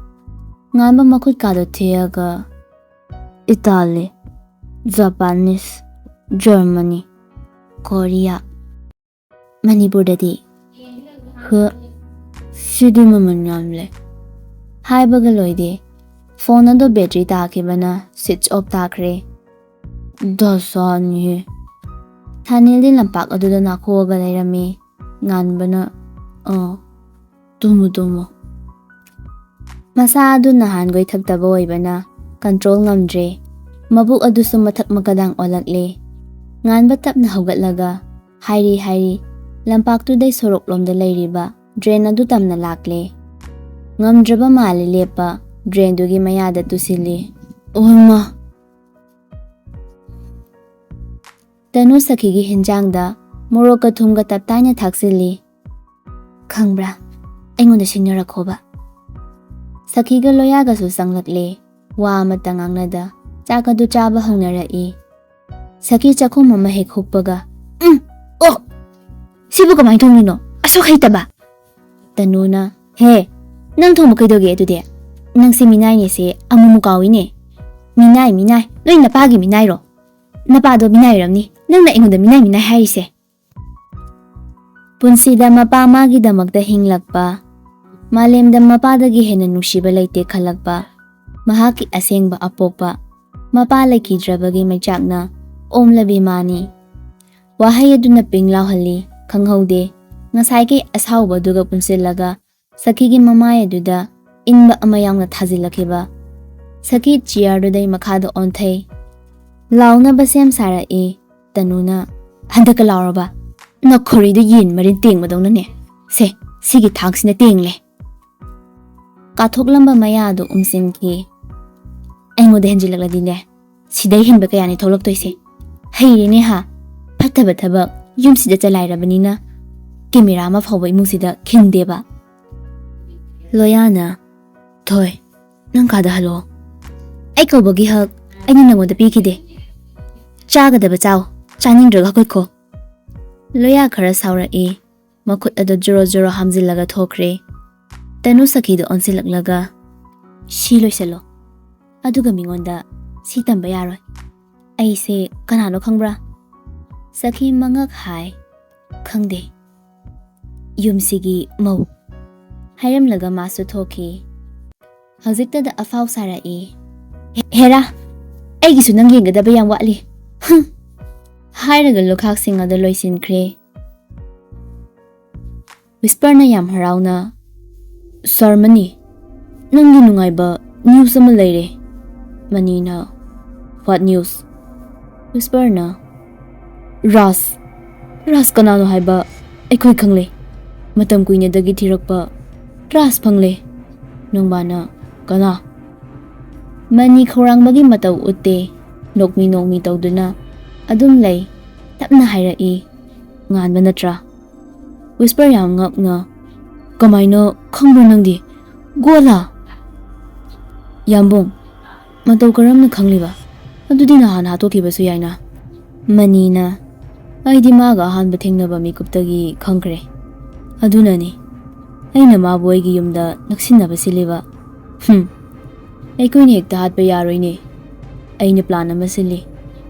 ꯉꯥꯟꯕ ꯃꯈꯨꯠꯀꯥꯗꯣ ꯊꯦꯛꯑꯒ, ꯏꯇꯥꯂꯤ, ꯖꯄꯥꯅꯤꯁ, ꯖꯔꯃꯅꯤ, ꯀꯣꯔꯤꯌꯥ, ꯃꯅꯤꯄꯨꯔꯗꯗꯤ, ꯍ, ꯁꯤꯗꯤ ꯃꯃꯜ ꯌꯥꯝꯂꯦ꯫ ꯍꯥꯏꯕꯒ ꯂꯣꯏꯗꯦ, ꯐꯣꯟ ꯑꯗꯣ ꯕꯦꯇ꯭ꯔꯤ ꯇꯥꯈꯤꯕꯅ ꯁ꯭ꯋꯤꯆ ꯑꯣꯐ ꯇꯥꯈ꯭ꯔꯦ꯫ ꯗꯁꯥꯅꯤꯍꯦ꯫ ꯊꯥꯅꯤꯜꯗꯤ ꯂꯝꯄꯥꯛ ꯑꯗꯨꯗ ꯅꯥꯈꯣꯛꯑꯒ ꯂꯩꯔꯝꯃꯤ꯫ ꯉꯥꯟꯕꯅ, ꯑ, ꯇꯨꯝꯃꯨ, ꯇꯨꯝꯃꯨ꯫ ꯃꯁꯥ ꯑꯗꯨ ꯅꯍꯥꯟꯈꯣꯏ ꯊꯛꯇꯕ ꯑꯣꯏꯕꯅ ꯀꯟꯇ꯭ꯔꯣꯜ ꯉꯝꯗ꯭ꯔꯦ꯫ ꯃꯕꯨꯛ ꯑꯗꯨꯁꯨ ꯃꯊꯛ ꯃꯈꯥꯗꯪ ꯑꯣꯜꯂꯛꯂꯦ꯫ ꯉꯥꯟꯕ ꯇꯞꯅ ꯍꯧꯒꯠꯂꯒ ꯍꯥꯏꯔꯤ ꯍꯥꯏꯔꯤ ꯂꯝꯄꯥꯛꯇꯨꯗꯩ ꯁꯣꯔꯣꯛꯂꯣꯝꯗ ꯂꯩꯔꯤꯕ ꯗ꯭ꯔꯦꯟ ꯑꯗꯨ ꯇꯝꯅ ꯂꯥꯛꯂꯦ꯫ ꯉꯝꯗ꯭ꯔꯕ ꯃꯥꯜꯂꯦ ꯂꯦꯞꯄ, ꯗ꯭ꯔꯦꯟꯗꯨꯒꯤ ꯃꯌꯥꯗ ꯇꯨꯁꯤꯜꯂꯤ꯫ ꯑꯣꯏꯃꯥ! ꯇꯅꯨ ꯁꯈꯤꯒꯤ ꯍꯤꯟꯖꯥꯡꯗ ꯃꯣꯔꯣꯛꯀ ꯊꯨꯝꯒ ꯇꯞꯇꯥꯏꯅ ꯊꯥꯛꯆꯤꯜꯂꯤ꯫ ꯈꯪꯕ꯭ꯔꯥ? ꯑꯩꯉꯣꯟꯗ ꯁꯤꯡꯅꯔꯛꯈꯣꯕ꯫ ꯁꯈꯤꯒ ꯂꯣꯌꯥꯒꯁꯨ ꯆꯪꯂꯛꯂꯦ꯫ ꯋꯥ ꯑꯃꯠꯇ ꯉꯥꯡꯅꯗ ꯆꯥꯛ ꯑꯗꯨ ꯆꯥꯕ ꯍꯧꯅꯔꯛꯏ꯫ ꯁꯈꯤ ꯆꯥꯛꯈꯨꯝ ꯑꯃ ꯍꯦꯛ ꯍꯨꯛꯄꯒ, "ꯎꯝ, ꯑꯣ, ꯁꯤꯕꯨ ꯀꯃꯥꯏꯅ ꯊꯣꯡꯉꯤꯅꯣ? ꯑꯁꯨꯛ ꯍꯩꯇꯕ!" ꯇꯅꯨꯅ, "ꯍꯦ, ꯅꯪ ꯊꯣꯡꯕ ꯀꯩꯗꯧꯒꯦ ꯑꯗꯨꯗꯤ? ꯅꯪꯁꯦ ꯃꯤꯅꯥꯏꯅꯦꯁꯦ ꯑꯃꯨꯛꯃꯨꯛ ꯀꯥꯎꯏꯅꯦ꯫ ꯃꯤꯅꯥꯏ, ꯃꯤꯅꯥꯏ, ꯅꯣꯏ ꯅꯄꯥꯒꯤ ꯃꯤꯅꯥꯏꯔꯣ? ꯅꯄꯥꯗꯣ ꯃꯤꯅꯥꯏ ꯑꯣꯏꯔꯝꯅꯤ, ꯅꯪꯅ ꯑꯩꯉꯣꯟꯗ ꯃꯤꯅꯥꯏ, ꯃꯤꯅꯥꯏ ꯍꯥꯏꯔꯤꯁꯦ꯫" ꯄꯨꯟꯁꯤꯗ ꯃꯄꯥ ꯃꯥꯒꯤꯗꯃꯛꯇ ꯍꯤꯡꯂꯛꯄ, ꯃꯥꯂꯦꯝꯗ ꯃꯄꯥꯗꯒꯤ ꯍꯦꯟꯅ ꯅꯨꯡꯁꯤꯕ ꯂꯩꯇꯦ ꯈꯜꯂꯛꯄ, ꯃꯍꯥꯛꯀꯤ ꯑꯁꯦꯡꯕ ꯑꯄꯣꯛꯄ ꯃꯄꯥ ꯂꯩꯈꯤꯗ꯭ꯔꯕꯒꯤ ꯃꯩꯆꯥꯛꯅ ꯑꯣꯝꯂꯕꯤ ꯃꯥꯅꯤ꯫ ꯋꯥꯍꯩ ꯑꯗꯨꯅ ꯄꯤꯡ ꯂꯥꯎꯍꯜꯂꯤ, ꯈꯪꯍꯧꯗꯦ꯫ ꯉꯁꯥꯏꯒꯤ ꯑꯁꯥꯎꯕꯗꯨꯒ ꯄꯨꯟꯁꯤꯜꯂꯒ ꯁꯈꯤꯒꯤ ꯃꯃꯥꯏ ꯑꯗꯨꯗ ꯏꯪꯕ ꯑꯃ ꯌꯥꯎꯅ ꯊꯥꯖꯤꯜꯂꯛꯈꯤꯕ꯫ ꯁꯈꯤ ꯆꯤꯌꯔꯗꯨꯗꯩ ꯃꯈꯥꯗ ꯑꯣꯟꯊꯩ꯫ ꯂꯥꯎꯅꯕ ꯁꯦꯝ ꯁꯥꯔꯛꯏ꯫ ꯇꯅꯨꯅ, "ꯍꯟꯗꯛꯀ ꯂꯥꯎꯔꯕ? ꯅꯈꯣꯔꯤꯗ ꯌꯦꯟ ꯃꯔꯤꯟ ꯇꯦꯡꯕꯗꯧꯅꯅꯦ꯫ ꯁꯦ, ꯁꯤꯒꯤ ꯊꯥꯡꯁꯤꯅ ꯇꯦꯡꯂꯦ꯫" ꯀꯥꯊꯣꯛꯂꯝꯕ ꯃꯌꯥꯗꯨ ꯎꯝꯁꯤꯟꯈꯤ꯫ "ꯑꯩꯉꯣꯟꯗ ꯍꯦꯟꯖꯤꯜꯂꯛꯂꯗꯤꯅꯦ, ꯁꯤꯗꯩ ꯍꯦꯟꯕ ꯀꯌꯥꯅꯤ ꯊꯣꯛꯂꯛꯇꯣꯏꯁꯦ꯫ ꯍꯩꯔꯦꯅꯦ ꯍꯥ? ꯐꯠꯇꯕ ꯊꯕꯛ ꯌꯨꯝꯁꯤꯗ ꯆꯂꯥꯏꯔꯕꯅꯤꯅ ꯀꯦꯃꯦꯔꯥ ꯑꯃ ꯐꯥꯎꯕ ꯏꯃꯨꯡꯁꯤꯗ ꯈꯤꯟꯗꯦꯕ꯫" ꯂꯣꯌꯥꯅ, "ꯊꯣꯏ, ꯅꯪ ꯀꯥꯗ ꯍꯜꯂꯣ꯫ ꯑꯩ ꯀꯧꯕꯒꯤ ꯍꯛ ꯑꯩꯅ ꯅꯪꯉꯣꯟꯗ ꯄꯤꯈꯤꯗꯦ꯫ ꯆꯥꯒꯗꯕ ꯆꯥꯎ, ꯆꯥꯅꯤꯡꯗ꯭ꯔꯒ ꯍꯧꯒꯠꯈꯣ꯫ ꯂꯣꯌꯥ ꯈꯔ ꯁꯥꯎꯔꯛꯏ꯫ ꯃꯈꯨꯠ ꯑꯗꯨ ꯖꯣꯔꯣ ꯖꯣꯔꯣ ꯍꯥꯝꯖꯤꯜꯂꯒ ꯊꯣꯛꯈ꯭ꯔꯦ꯫ ꯇꯅꯨ ꯁꯈꯤꯗꯨ ꯑꯣꯟꯁꯤꯜꯂꯛꯂꯒ, "ꯁꯤ ꯂꯣꯏꯁꯤꯜꯂꯣ, ꯑꯗꯨꯒ ꯃꯤꯉꯣꯟꯗ ꯁꯤ ꯇꯝꯕ ꯌꯥꯔꯣꯏ꯫ ꯑꯩꯁꯦ ꯀꯅꯥꯅꯣ ꯈꯪꯕ꯭ꯔꯥ?" ꯁꯈꯤ ꯃꯉꯛ ꯍꯥꯏ, "ꯈꯪꯗꯦ꯫ ꯌꯨꯝꯁꯤꯒꯤ ꯃꯧ꯫" ꯍꯥꯏꯔꯝꯂꯒ ꯃꯥꯁꯨ ꯊꯣꯛꯈꯤ꯫ ꯍꯧꯖꯤꯛꯇꯗ ꯑꯐꯥꯎ ꯁꯥꯔꯛꯏ꯫ "ꯍꯦ-, ꯍꯦꯔꯥ, ꯑꯩꯒꯤꯁꯨ ꯅꯪ ꯌꯦꯡꯒꯗꯕ ꯌꯥꯝ ꯋꯥꯠꯂꯤ꯫ ꯍꯨꯝ!" ꯍꯥꯏꯔꯒ ꯂꯨꯈꯥꯛꯁꯤꯡ ꯑꯗꯨ ꯂꯣꯏꯁꯤꯟꯈ꯭ꯔꯦ꯫ ꯋꯤꯁꯄꯔꯅ ꯌꯥꯝ ꯍꯔꯥꯎꯅ, "ꯁꯥꯔ ꯃꯅꯤ, ꯅꯪꯒꯤ ꯅꯨꯡꯉꯥꯏꯕ ꯅ꯭ꯌꯨꯁ ꯑꯃ ꯂꯩꯔꯦ꯫" ꯃꯅꯤꯅ, "What news?" ꯋꯤꯁꯄꯔꯅ, "ꯔꯥꯖ, ꯔꯥꯖ ꯀꯅꯥꯅꯣ ꯍꯥꯏꯕ ꯑꯩꯈꯣꯏ ꯈꯪꯂꯦ꯫ ꯃꯇꯝ ꯀꯨꯏꯅꯗꯒꯤ ꯊꯤꯔꯛꯄ ꯔꯥꯖ ꯐꯪꯂꯦ꯫" ꯅꯣꯡꯕꯥꯅ, "ꯀꯅꯥ?" ꯃꯅꯤ ꯈꯧꯔꯥꯡꯕꯒꯤ ꯃꯇꯧ ꯎꯠꯇꯦ꯫ ꯅꯣꯛꯃꯤ ꯅꯣꯛꯃꯤ ꯇꯧꯗꯨꯅ ꯑꯗꯨꯝ ꯂꯩ꯫ ꯇꯞꯅ ꯍꯥꯏꯔꯛꯏ, "ꯉꯥꯟꯕ ꯅꯠꯇ꯭ꯔꯥ?" ꯋꯤꯁꯄꯔ ꯌꯥꯝ ꯉꯛꯅ, "ꯀꯃꯥꯏꯅ ꯈꯪꯕ꯭ꯔꯣ ꯅꯪꯗꯤ? ꯒꯣꯂꯥ?" ꯌꯥꯝꯕꯨꯡ, "ꯃꯇꯧ ꯀꯔꯝꯅ ꯈꯪꯂꯤꯕ? ꯑꯗꯨꯗꯤ ꯅꯍꯥꯟ ꯍꯥꯠꯇꯣꯛꯈꯤꯕꯁꯨ ꯌꯥꯏꯅ꯫" ꯃꯅꯤꯅ, "ꯑꯩꯗꯤ ꯃꯥꯒ ꯑꯍꯥꯟꯕ ꯊꯦꯡꯅꯕ ꯃꯤꯀꯨꯞꯇꯒꯤ ꯈꯪꯈ꯭ꯔꯦ꯫ ꯑꯗꯨꯅꯅꯤ ꯑꯩꯅ ꯃꯥꯕꯨ ꯑꯩꯒꯤ ꯌꯨꯝꯗ ꯅꯛꯁꯤꯟꯅꯕ ꯁꯤꯜꯂꯤꯕ꯫ ꯍꯨꯝ, ꯑꯩꯈꯣꯏꯅ ꯍꯦꯛꯇ ꯍꯥꯠꯄ ꯌꯥꯔꯣꯏꯅꯦ꯫ ꯑꯩꯅ ꯄ꯭ꯂꯥꯟ ꯑꯃ ꯁꯤꯜꯂꯤ꯫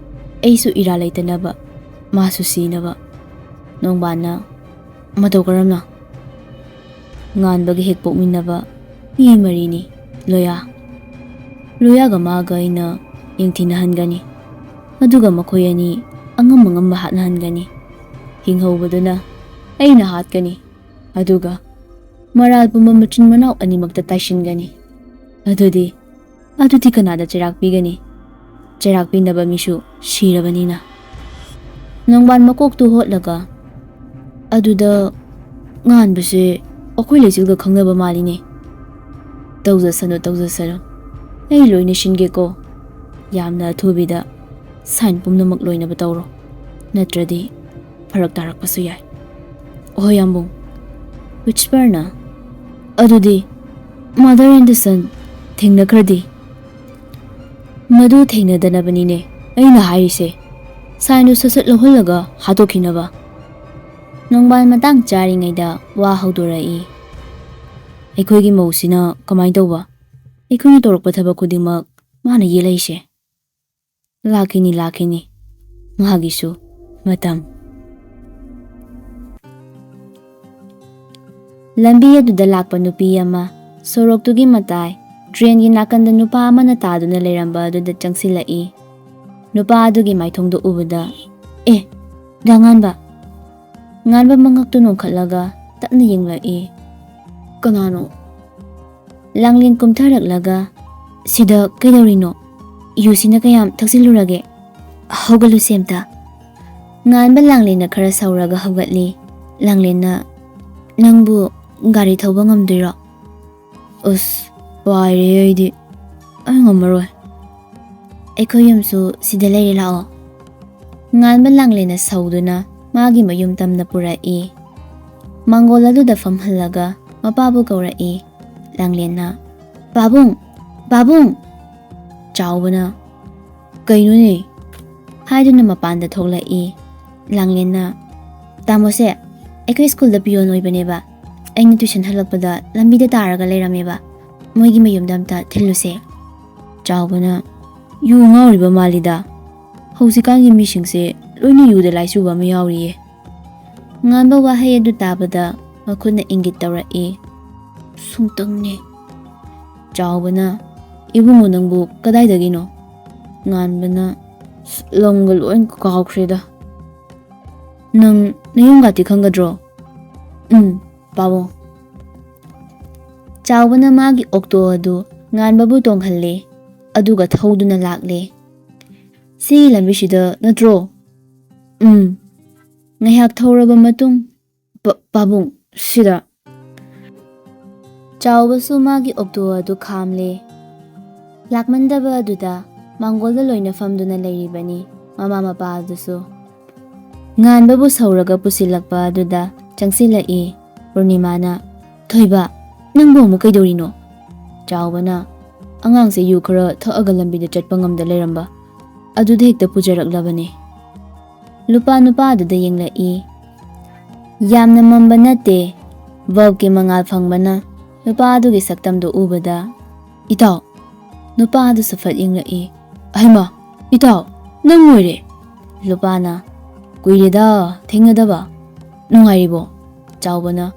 ꯑꯩꯁꯨ ꯏꯔꯥ ꯂꯩꯇꯅꯕ, ꯃꯥꯁꯨ ꯁꯤꯅꯕ꯫" ꯅꯣꯡꯕꯥꯟꯅ, "ꯃꯇꯧ ꯀꯔꯝꯅ?" "ꯉꯥꯟꯕꯒ ꯍꯦꯛ ꯄꯣꯛꯃꯤꯟꯅꯕ ꯃꯤ ꯃꯔꯤꯅꯤ, ꯂꯣꯌꯥ꯫ ꯂꯣꯌꯥꯒ ꯃꯥꯒ ꯑꯩꯅ ꯌꯦꯡꯊꯤꯅꯍꯟꯒꯅꯤ꯫ ꯑꯗꯨꯒ ꯃꯈꯣꯏ ꯑꯅꯤ ꯑꯉꯝ ꯑꯉꯝꯕ ꯍꯥꯠꯅꯍꯟꯒꯅꯤ꯫ ꯍꯤꯡꯍꯧꯕꯗꯨꯅ ꯑꯩꯅ ꯍꯥꯠꯀꯅꯤ꯫ ꯑꯗꯨꯒ ꯃꯔꯥꯜ ꯄꯨꯝꯕ ꯃꯆꯤꯟ ꯃꯅꯥꯎ ꯑꯅꯤꯃꯛꯇ ꯇꯥꯏꯁꯤꯟꯒꯅꯤ꯫ ꯑꯗꯨꯗꯤ, ꯑꯗꯨꯗꯤ ꯀꯅꯥꯗ ꯆꯩꯔꯥꯛ ꯄꯤꯒꯅꯤ? ꯆꯩꯔꯥꯛ ꯄꯤꯅꯕ ꯃꯤꯁꯨ ꯁꯤꯔꯕꯅꯤꯅ꯫" ꯅꯣꯡꯕꯥꯟ ꯃꯀꯣꯛꯇꯨ ꯍꯣꯠꯂꯒ, "ꯑꯗꯨꯗ ꯉꯥꯟꯕꯁꯦ ꯑꯩꯈꯣꯏ ꯂꯩꯆꯤꯜꯒ ꯈꯪꯅꯕ ꯃꯥꯜꯂꯤꯅꯦ꯫" "ꯇꯧꯖꯁꯅꯨ, ꯇꯧꯖꯁꯅꯨ꯫ ꯑꯩ ꯂꯣꯏꯅ ꯁꯤꯟꯒꯦꯀꯣ꯫ ꯌꯥꯝꯅ ꯑꯊꯨꯕꯤꯗ ꯁꯥꯏꯟ ꯄꯨꯝꯅꯃꯛ ꯂꯣꯏꯅꯕ ꯇꯧꯔꯣ꯫ ꯅꯠꯇ꯭ꯔꯗꯤ ꯐꯔꯛ ꯇꯥꯔꯛꯄꯁꯨ ꯌꯥꯏ꯫" "ꯑꯍꯣꯏ, ꯌꯥꯝꯕꯨꯡ꯫" ꯋꯤꯁꯄꯔꯅ, "ꯑꯗꯨꯗꯤ Mother and the Son, ꯊꯦꯡꯅꯈ꯭ꯔꯗꯤ? ꯃꯗꯨ ꯊꯦꯡꯅꯗꯅꯕꯅꯤꯅꯦ ꯑꯩꯅ ꯍꯥꯏꯔꯤꯁꯦ꯫ Sign-ꯗꯨ ꯁꯠ ꯁꯠ ꯂꯧꯍꯜꯂꯒ ꯍꯥꯠꯇꯣꯛꯈꯤꯅꯕ꯫ ꯅꯣꯡꯕꯥꯜ ꯃꯇꯥꯡ ꯆꯥꯔꯤꯉꯩꯗ ꯋꯥ ꯍꯧꯗꯣꯔꯛꯏ꯫ ꯑꯩꯈꯣꯏꯒꯤ ꯃꯧꯁꯤꯅ ꯀꯃꯥꯏꯅ ꯇꯧꯕ? ꯑꯩꯈꯣꯏꯅ ꯇꯧꯔꯛꯄ ꯊꯕꯛ ꯈꯨꯗꯤꯡꯃꯛ ꯃꯥꯅ ꯌꯦꯠꯂꯛꯏꯁꯦ꯫ ꯂꯥꯛꯈꯤꯅꯤ, ꯂꯥꯛꯈꯤꯅꯤ꯫ ꯃꯥꯒꯤꯁꯨ ꯃꯇꯝ꯫ ꯂꯝꯕꯤ ꯑꯗꯨꯗ ꯂꯥꯛꯄ ꯅꯨꯄꯤ ꯑꯃ, ꯁꯣꯔꯣꯛꯇꯨꯒꯤ ꯃꯇꯥꯏ, drain-ꯒꯤ ꯅꯥꯀꯟꯗ ꯅꯨꯄꯥ ꯑꯃꯅ ꯇꯥꯗꯨꯅ ꯂꯩꯔꯝꯕ ꯑꯗꯨꯗ ꯆꯪꯁꯤꯜꯂꯛꯏ꯫ ꯅꯨꯄꯥ ꯑꯗꯨꯒꯤ ꯃꯥꯏꯊꯣꯡꯗꯨ ꯎꯕꯗ, "ꯑꯦ, ꯗꯥ ꯉꯥꯟꯕ!" ꯉꯥꯟꯕ ꯃꯉꯛꯇꯨ ꯅꯣꯡꯈꯠꯂꯒ ꯇꯞꯅ ꯌꯦꯡꯂꯛꯏ꯫ "ꯀꯅꯥꯅꯣ?" ꯂꯥꯡꯂꯦꯟ ꯀꯨꯝꯊꯔꯛꯂꯒ, "ꯁꯤꯗ ꯀꯩꯗꯧꯔꯤꯅꯣ? ꯌꯨꯁꯤꯅ ꯀꯌꯥꯝ ꯊꯛꯆꯤꯜꯂꯨꯔꯒꯦ? ꯍꯧꯒꯠꯂꯨꯁꯦ ꯑꯝꯇ꯫" ꯉꯥꯟꯕ ꯂꯥꯡꯂꯦꯟꯅ ꯈꯔ ꯁꯧꯔꯒ ꯍꯧꯒꯠꯂꯤ꯫ ꯂꯥꯡꯂꯦꯟꯅ, "ꯅꯪꯕꯨ ꯒꯥꯔꯤ ꯊꯧꯕ ꯉꯝꯗꯣꯏꯔꯣ?" "ꯑꯁ, ꯋꯥꯏꯔꯦ ꯑꯩꯗꯤ꯫ ꯑꯩ ꯉꯝꯃꯔꯣꯏ꯫" "ꯑꯩꯈꯣꯏ ꯌꯨꯝꯁꯨ ꯁꯤꯗ ꯂꯩꯔꯦ, ꯂꯥꯛꯑꯣ꯫" ꯉꯥꯟꯕ ꯂꯥꯡꯂꯦꯟꯅ ꯁꯧꯗꯨꯅ ꯃꯥꯒꯤ ꯃꯌꯨꯝ ꯇꯝꯅ ꯄꯨꯔꯛꯏ꯫ ꯃꯥꯡꯒꯣꯜ ꯑꯗꯨꯗ ꯐꯝꯍꯜꯂꯒ ꯃꯄꯥꯕꯨ ꯀꯧꯔꯛꯏ꯫ ꯂꯥꯡꯂꯦꯟꯅ, "ꯄꯥꯕꯨꯡ! ꯄꯥꯕꯨꯡ!" ꯆꯥꯎꯕꯅ, "ꯀꯩꯅꯣꯅꯦ?" ꯍꯥꯏꯗꯨꯅ ꯃꯄꯥꯟꯗ ꯊꯣꯛꯂꯛꯏ꯫ ꯂꯥꯡꯂꯦꯟꯅ, "ꯇꯥꯃꯣꯁꯦ, ꯑꯩꯈꯣꯏ ꯁ꯭ꯀꯨꯜꯗ peon ꯑꯣꯏꯕꯅꯦꯕ꯫ ꯑꯩꯅ tuition ꯍꯜꯂꯛꯄꯗ ꯂꯝꯕꯤꯗ ꯇꯥꯔꯒ ꯂꯩꯔꯝꯃꯦꯕ꯫ ꯃꯣꯏꯒꯤ ꯃꯌꯨꯝꯗ ꯑꯝꯇ ꯊꯤꯜꯂꯨꯁꯦ꯫" ꯆꯥꯎꯕꯅ, "ꯌꯨ ꯉꯥꯎꯔꯤꯕ ꯃꯥꯜꯂꯤꯗ꯫ ꯍꯧꯖꯤꯛꯀꯥꯟꯒꯤ ꯃꯤꯁꯤꯡꯁꯦ ꯂꯣꯏꯅ ꯌꯨꯗ ꯂꯥꯏꯆꯨꯕ ꯑꯃ ꯌꯥꯎꯔꯤꯌꯦ꯫" ꯉꯥꯟꯕ ꯋꯥꯍꯩ ꯑꯗꯨ ꯇꯥꯕꯗ ꯃꯈꯨꯠꯅ ꯏꯪꯒꯤꯠ ꯇꯧꯔꯛꯏ꯫ "ꯁꯨꯝꯇꯪꯅꯦ꯫" ꯆꯥꯎꯕꯅ, "ꯏꯕꯨꯡꯉꯣ, ꯅꯪꯕꯨ ꯀꯗꯥꯏꯗꯒꯤꯅꯣ?" ꯉꯥꯟꯕꯅ, "ꯑꯁ, ꯂꯝꯒ ꯂꯣꯏ ꯀꯥꯎꯈ꯭ꯔꯦꯗ꯫ ꯅꯪ ꯅꯌꯨꯝꯒꯥꯇꯤ ꯈꯪꯒꯗ꯭ꯔꯣ?" "ꯎꯝ, ꯄꯥꯕꯨꯡ꯫" ꯆꯥꯎꯕꯅ ꯃꯥꯒꯤ auto ꯑꯗꯨ ꯉꯥꯟꯕꯕꯨ ꯇꯣꯡꯍꯜꯂꯦ, ꯑꯗꯨꯒ ꯊꯧꯗꯨꯅ ꯂꯥꯛꯂꯦ꯫ "ꯁꯤ ꯂꯝꯕꯤꯁꯤꯗ ꯅꯠꯇ꯭ꯔꯣ?" "ꯎꯝ꯫" ꯉꯥꯏꯍꯥꯛ ꯊꯧꯔꯕ ꯃꯇꯨꯡ, "ꯄ-, ꯄꯥꯕꯨꯡ, ꯁꯤꯗ꯫" ꯆꯥꯎꯕꯁꯨ ꯃꯥꯒꯤ auto ꯑꯗꯨ ꯈꯥꯝꯂꯦ꯫ ꯂꯥꯛꯃꯟꯗꯕ ꯑꯗꯨꯗ ꯃꯥꯡꯒꯣꯜꯗ ꯂꯣꯏꯅ ꯐꯝꯗꯨꯅ ꯂꯩꯔꯤꯕꯅꯤ ꯃꯃꯥ ꯃꯄꯥ ꯑꯗꯨꯁꯨ꯫ ꯉꯥꯟꯕꯕꯨ ꯁꯧꯔꯒ ꯄꯨꯁꯤꯜꯂꯛꯄ ꯑꯗꯨꯗ ꯆꯪꯁꯤꯜꯂꯛꯏ ꯄꯨꯔꯅꯤꯃꯥꯅ꯫ "ꯊꯣꯏꯕ, ꯅꯪꯕꯨ ꯑꯃꯨꯛ ꯀꯩꯗꯧꯔꯤꯅꯣ?" ꯆꯥꯎꯕꯅ, ꯑꯉꯥꯡꯁꯦ ꯌꯨ ꯈꯔ ꯊꯛꯑꯒ ꯂꯝꯕꯤꯗ ꯆꯠꯄ ꯉꯝꯗ ꯂꯩꯔꯝꯕ꯫ ꯑꯗꯨꯗ ꯍꯦꯛꯇ ꯄꯨꯖꯔꯛꯂꯕꯅꯦ꯫ ꯂꯨꯄꯥ ꯅꯨꯄꯥꯗꯨꯗ ꯌꯦꯡꯂꯛꯏ꯫ ꯌꯥꯝꯅ ꯃꯝꯕ ꯅꯠꯇꯦ꯫ ꯕꯜꯕꯀꯤ ꯃꯉꯥꯜ ꯐꯪꯕꯅ ꯅꯨꯄꯥꯗꯨꯒꯤ ꯁꯛꯇꯝꯗꯨ ꯎꯕꯗ, "ꯏꯇꯥꯎ!" ꯅꯨꯄꯥꯗꯨꯁꯨ ꯐꯠ ꯌꯦꯡꯂꯛꯏ꯫ "ꯑꯍꯩꯃꯥ, ꯏꯇꯥꯎ, ꯅꯪ ꯑꯣꯏꯔꯦ!" ꯂꯨꯄꯥꯅ, "ꯀꯨꯏꯔꯦꯗ ꯊꯦꯡꯅꯗꯕ꯫ ꯅꯨꯡꯉꯥꯏꯔꯤꯕꯣ?" ꯆꯥꯎꯕꯅ,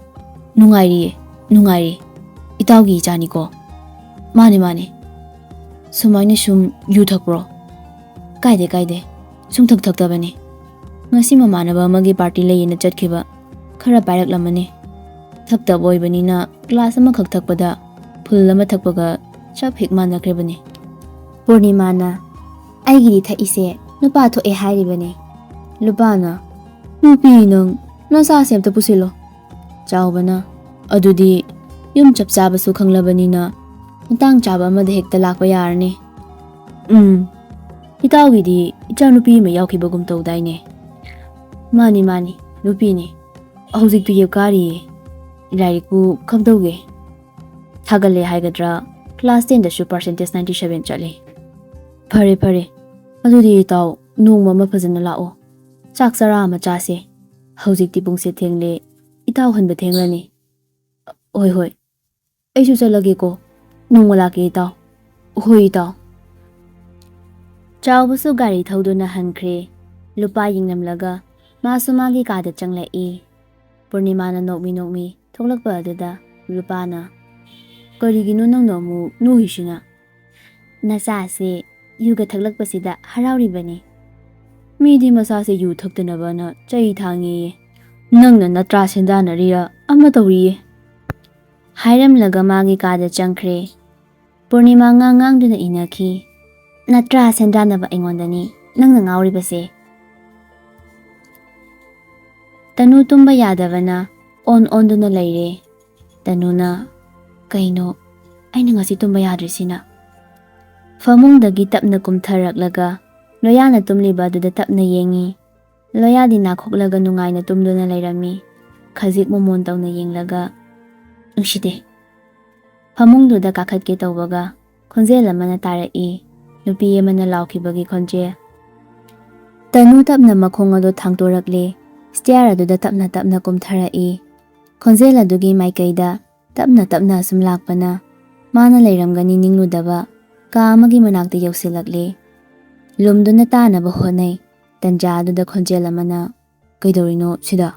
"ꯅꯨꯡꯉꯥꯏꯔꯤꯌꯦ, ꯅꯨꯡꯉꯥꯏꯔꯤ꯫ ꯏꯇꯥꯎꯒꯤ ꯏꯆꯥꯅꯤꯀꯣ?" "ꯃꯥꯅꯦ, ꯃꯥꯅꯦ꯫" "ꯁꯨꯃꯥꯏꯅ ꯁꯨꯝ ꯌꯨ ꯊꯛꯄ꯭ꯔꯣ?" "ꯀꯥꯏꯗꯦ, ꯀꯥꯏꯗꯦ꯫ ꯁꯨꯡꯊꯛ ꯊꯛꯇꯕꯅꯤ꯫ ꯉꯁꯤ ꯃꯃꯥꯟꯅꯕ ꯑꯃꯒꯤ ꯄꯥꯔꯇꯤ ꯂꯩꯌꯦꯅ ꯆꯠꯈꯤꯕ꯫ ꯈꯔ ꯄꯥꯏꯔꯛꯂꯝꯃꯅꯤ꯫ ꯊꯛꯇꯕ ꯑꯣꯏꯕꯅꯤꯅ ꯒ꯭ꯂꯥꯁ ꯑꯃꯈꯛ ꯊꯛꯄꯗ ꯐꯨꯜ ꯑꯃ ꯊꯛꯄꯒ ꯆꯞ ꯍꯦꯛ ꯃꯥꯟꯅꯈ꯭ꯔꯤꯕꯅꯤ꯫" ꯄꯨꯔꯅꯤꯃꯥꯅ, "ꯑꯩꯒꯤꯗꯤ ꯊꯛꯏꯁꯦ ꯅꯨꯄꯥ ꯊꯣꯛꯑꯦ ꯍꯥꯏꯔꯤꯕꯅꯤ꯫" ꯂꯨꯄꯥꯅ, "ꯅꯨꯄꯤ ꯅꯪ, ꯅꯆꯥꯁꯦ ꯑꯝꯇ ꯄꯨꯁꯤꯜꯂꯣ꯫" ꯆꯥꯎꯕꯅ, "ꯑꯗꯨꯗꯤ ꯌꯨꯝ ꯆꯞ ꯆꯥꯕꯁꯨ ꯈꯪꯂꯕꯅꯤꯅ ꯃꯇꯥꯡ ꯆꯥꯕ ꯑꯃꯗ ꯍꯦꯛꯇ ꯂꯥꯛꯄ ꯌꯥꯔꯅꯤ꯫" "ꯎꯝ, ꯏꯇꯥꯎꯒꯤꯗꯤ ꯏꯆꯥꯅꯨꯄꯤ ꯑꯃ ꯌꯥꯎꯈꯤꯕꯒꯨꯝ ꯇꯧꯗꯥꯏꯅꯦ?" "ꯃꯥꯅꯤ, ꯃꯥꯅꯤ, ꯅꯨꯄꯤꯅꯤ꯫ ꯍꯧꯖꯤꯛ ꯇꯨꯌꯦꯞ ꯀꯥꯔꯤꯌꯦ꯫ ꯂꯥꯏꯔꯤꯛꯄꯨ ꯀꯝꯗꯧꯒꯦ?" "ꯊꯥꯒꯠꯂꯦ ꯍꯥꯏꯒꯗ꯭ꯔꯥ, ꯀ꯭ꯂꯥꯁ ꯇꯦꯟꯗꯁꯨ ꯄꯥꯔꯁꯦꯟꯇꯦꯖ ꯅꯥꯏꯟꯇꯤ ꯁꯚꯦꯟ ꯆꯠꯂꯤ꯫" "ꯐꯔꯦ, ꯐꯔꯦ꯫ ꯑꯗꯨꯗꯤ ꯏꯇꯥꯎ, ꯅꯣꯡꯃ ꯑꯃ ꯐꯖꯅ ꯂꯥꯛꯑꯣ꯫ ꯆꯥꯛ ꯆꯔꯥ ꯑꯃ ꯆꯥꯁꯦ꯫ ꯍꯧꯖꯤꯛꯇꯤ ꯄꯨꯡꯁꯦ ꯊꯦꯡꯂꯦ꯫ ꯏꯇꯥꯎ ꯍꯟꯕ ꯊꯦꯡꯂꯅꯤ꯫" "ꯍꯣꯏ, ꯍꯣꯏ꯫ ꯑꯩꯁꯨ ꯆꯠꯂꯒꯦꯀꯣ꯫ ꯅꯣꯡꯃ ꯂꯥꯛꯀꯦ ꯏꯇꯥꯎ꯫" "ꯍꯣꯏ ꯏꯇꯥꯎ꯫" ꯆꯥꯎꯕꯁꯨ ꯒꯥꯔꯤ ꯊꯧꯗꯨꯅ ꯍꯟꯈ꯭ꯔꯦ꯫ ꯂꯨꯄꯥ ꯌꯦꯡꯂꯝꯂꯒ ꯃꯥꯁꯨ ꯃꯥꯒꯤ ꯀꯥꯗ ꯆꯪꯂꯛꯏ꯫ ꯄꯨꯔꯅꯤꯃꯥꯅ ꯅꯣꯛꯃꯤ ꯅꯣꯛꯃꯤ ꯊꯣꯛꯂꯛꯄ ꯑꯗꯨꯗ ꯂꯨꯄꯥꯅ, "ꯀꯔꯤꯒꯤꯅꯣ ꯅꯪꯅ ꯑꯃꯨꯛ ꯅꯣꯛꯏꯁꯤꯅ?" "ꯅꯆꯥꯁꯦ ꯌꯨꯒ ꯊꯛꯂꯛꯄꯁꯤꯗ ꯍꯔꯥꯎꯔꯤꯕꯅꯤ꯫" "ꯃꯤꯗꯤ ꯃꯁꯥꯁꯦ ꯌꯨ ꯊꯛꯇꯅꯕꯅ ꯆꯩ ꯊꯥꯡꯉꯦꯌꯦ꯫ ꯅꯪꯅ ꯅꯠꯇ꯭ꯔꯥ ꯁꯦꯟꯗꯥꯅꯔꯤꯔ ꯑꯃ ꯇꯧꯔꯤꯌꯦ꯫" ꯍꯥꯏꯔꯝꯂꯒ ꯃꯥꯒꯤ ꯀꯥꯗ ꯆꯪꯈ꯭ꯔꯦ꯫ ꯄꯨꯔꯅꯤꯃꯥ ꯉꯥꯡ ꯉꯥꯡꯗꯨꯅ ꯏꯟꯅꯈꯤ꯫ "ꯅꯠꯇ꯭ꯔꯥ ꯁꯦꯟꯗ꯭ꯔꯥꯟꯅꯕ ꯑꯩꯉꯣꯟꯗꯅꯤ ꯅꯪꯅ ꯉꯥꯎꯔꯤꯕꯁꯦ?" ꯇꯅꯨ ꯇꯨꯝꯕ ꯌꯥꯗꯕꯅ ꯑꯣꯟ ꯑꯣꯟꯗꯨꯅ ꯂꯩꯔꯦ꯫ ꯇꯅꯨꯅ, "ꯀꯩꯅꯣ ꯑꯩꯅ ꯉꯁꯤ ꯇꯨꯝꯕ ꯌꯥꯗ꯭ꯔꯤꯁꯤꯅ?" ꯐꯃꯨꯡꯗꯒꯤ ꯇꯞꯅ ꯀꯨꯝꯊꯔꯛꯂꯒ ꯂꯣꯌꯥꯅ ꯇꯨꯝꯂꯤꯕ ꯑꯗꯨꯗ ꯇꯞꯅ ꯌꯦꯡꯉꯤ꯫ ꯂꯣꯌꯥꯗꯤ ꯅꯥꯈꯣꯛꯂꯒ ꯅꯨꯡꯉꯥꯏꯅ ꯇꯨꯝꯗꯨꯅ ꯂꯩꯔꯝꯃꯤ꯫ ꯈꯖꯤꯛ ꯃꯣꯃꯣꯟ ꯇꯧꯅ ꯌꯦꯡꯂꯒ, "ꯅꯨꯡꯁꯤꯗꯦ꯫" ꯐꯃꯨꯡꯗꯨꯗ ꯀꯥꯈꯠꯀꯦ ꯇꯧꯕꯒ ꯈꯣꯟꯖꯦꯜ ꯑꯃꯅ ꯇꯥꯔꯛꯏ꯫ ꯅꯨꯄꯤ ꯑꯃꯅ ꯂꯥꯎꯈꯤꯕꯒꯤ ꯈꯣꯟꯖꯦꯜ꯫ ꯇꯅꯨ ꯇꯞꯅ ꯃꯈꯣꯡ ꯑꯗꯨ ꯊꯥꯡꯇꯣꯔꯛꯂꯦ꯫ ꯁ꯭ꯇꯤꯌꯥꯔ ꯑꯗꯨꯗ ꯇꯞꯅ ꯇꯞꯅ ꯀꯨꯝꯊꯔꯛꯏ꯫ ꯈꯣꯟꯖꯦꯜ ꯑꯗꯨꯒꯤ ꯃꯥꯏꯀꯩꯗ ꯇꯞꯅ ꯇꯞꯅ ꯑꯁꯨꯝ ꯂꯥꯛꯄꯅ ꯃꯥꯅ ꯂꯩꯔꯝꯒꯅꯤ ꯅꯤꯡꯂꯨꯗꯕ ꯀꯥ ꯑꯃꯒꯤ ꯃꯅꯥꯛꯇ ꯌꯧꯁꯤꯜꯂꯛꯂꯦ꯫ ꯂꯨꯝꯗꯨꯅ ꯇꯥꯅꯕ ꯍꯣꯠꯅꯩ꯫ ꯇꯟꯖꯥ ꯑꯗꯨꯗ ꯈꯣꯟꯖꯦꯜ ꯑꯃꯅ, "ꯀꯩꯗꯧꯔꯤꯅꯣ ꯁꯤꯗ?"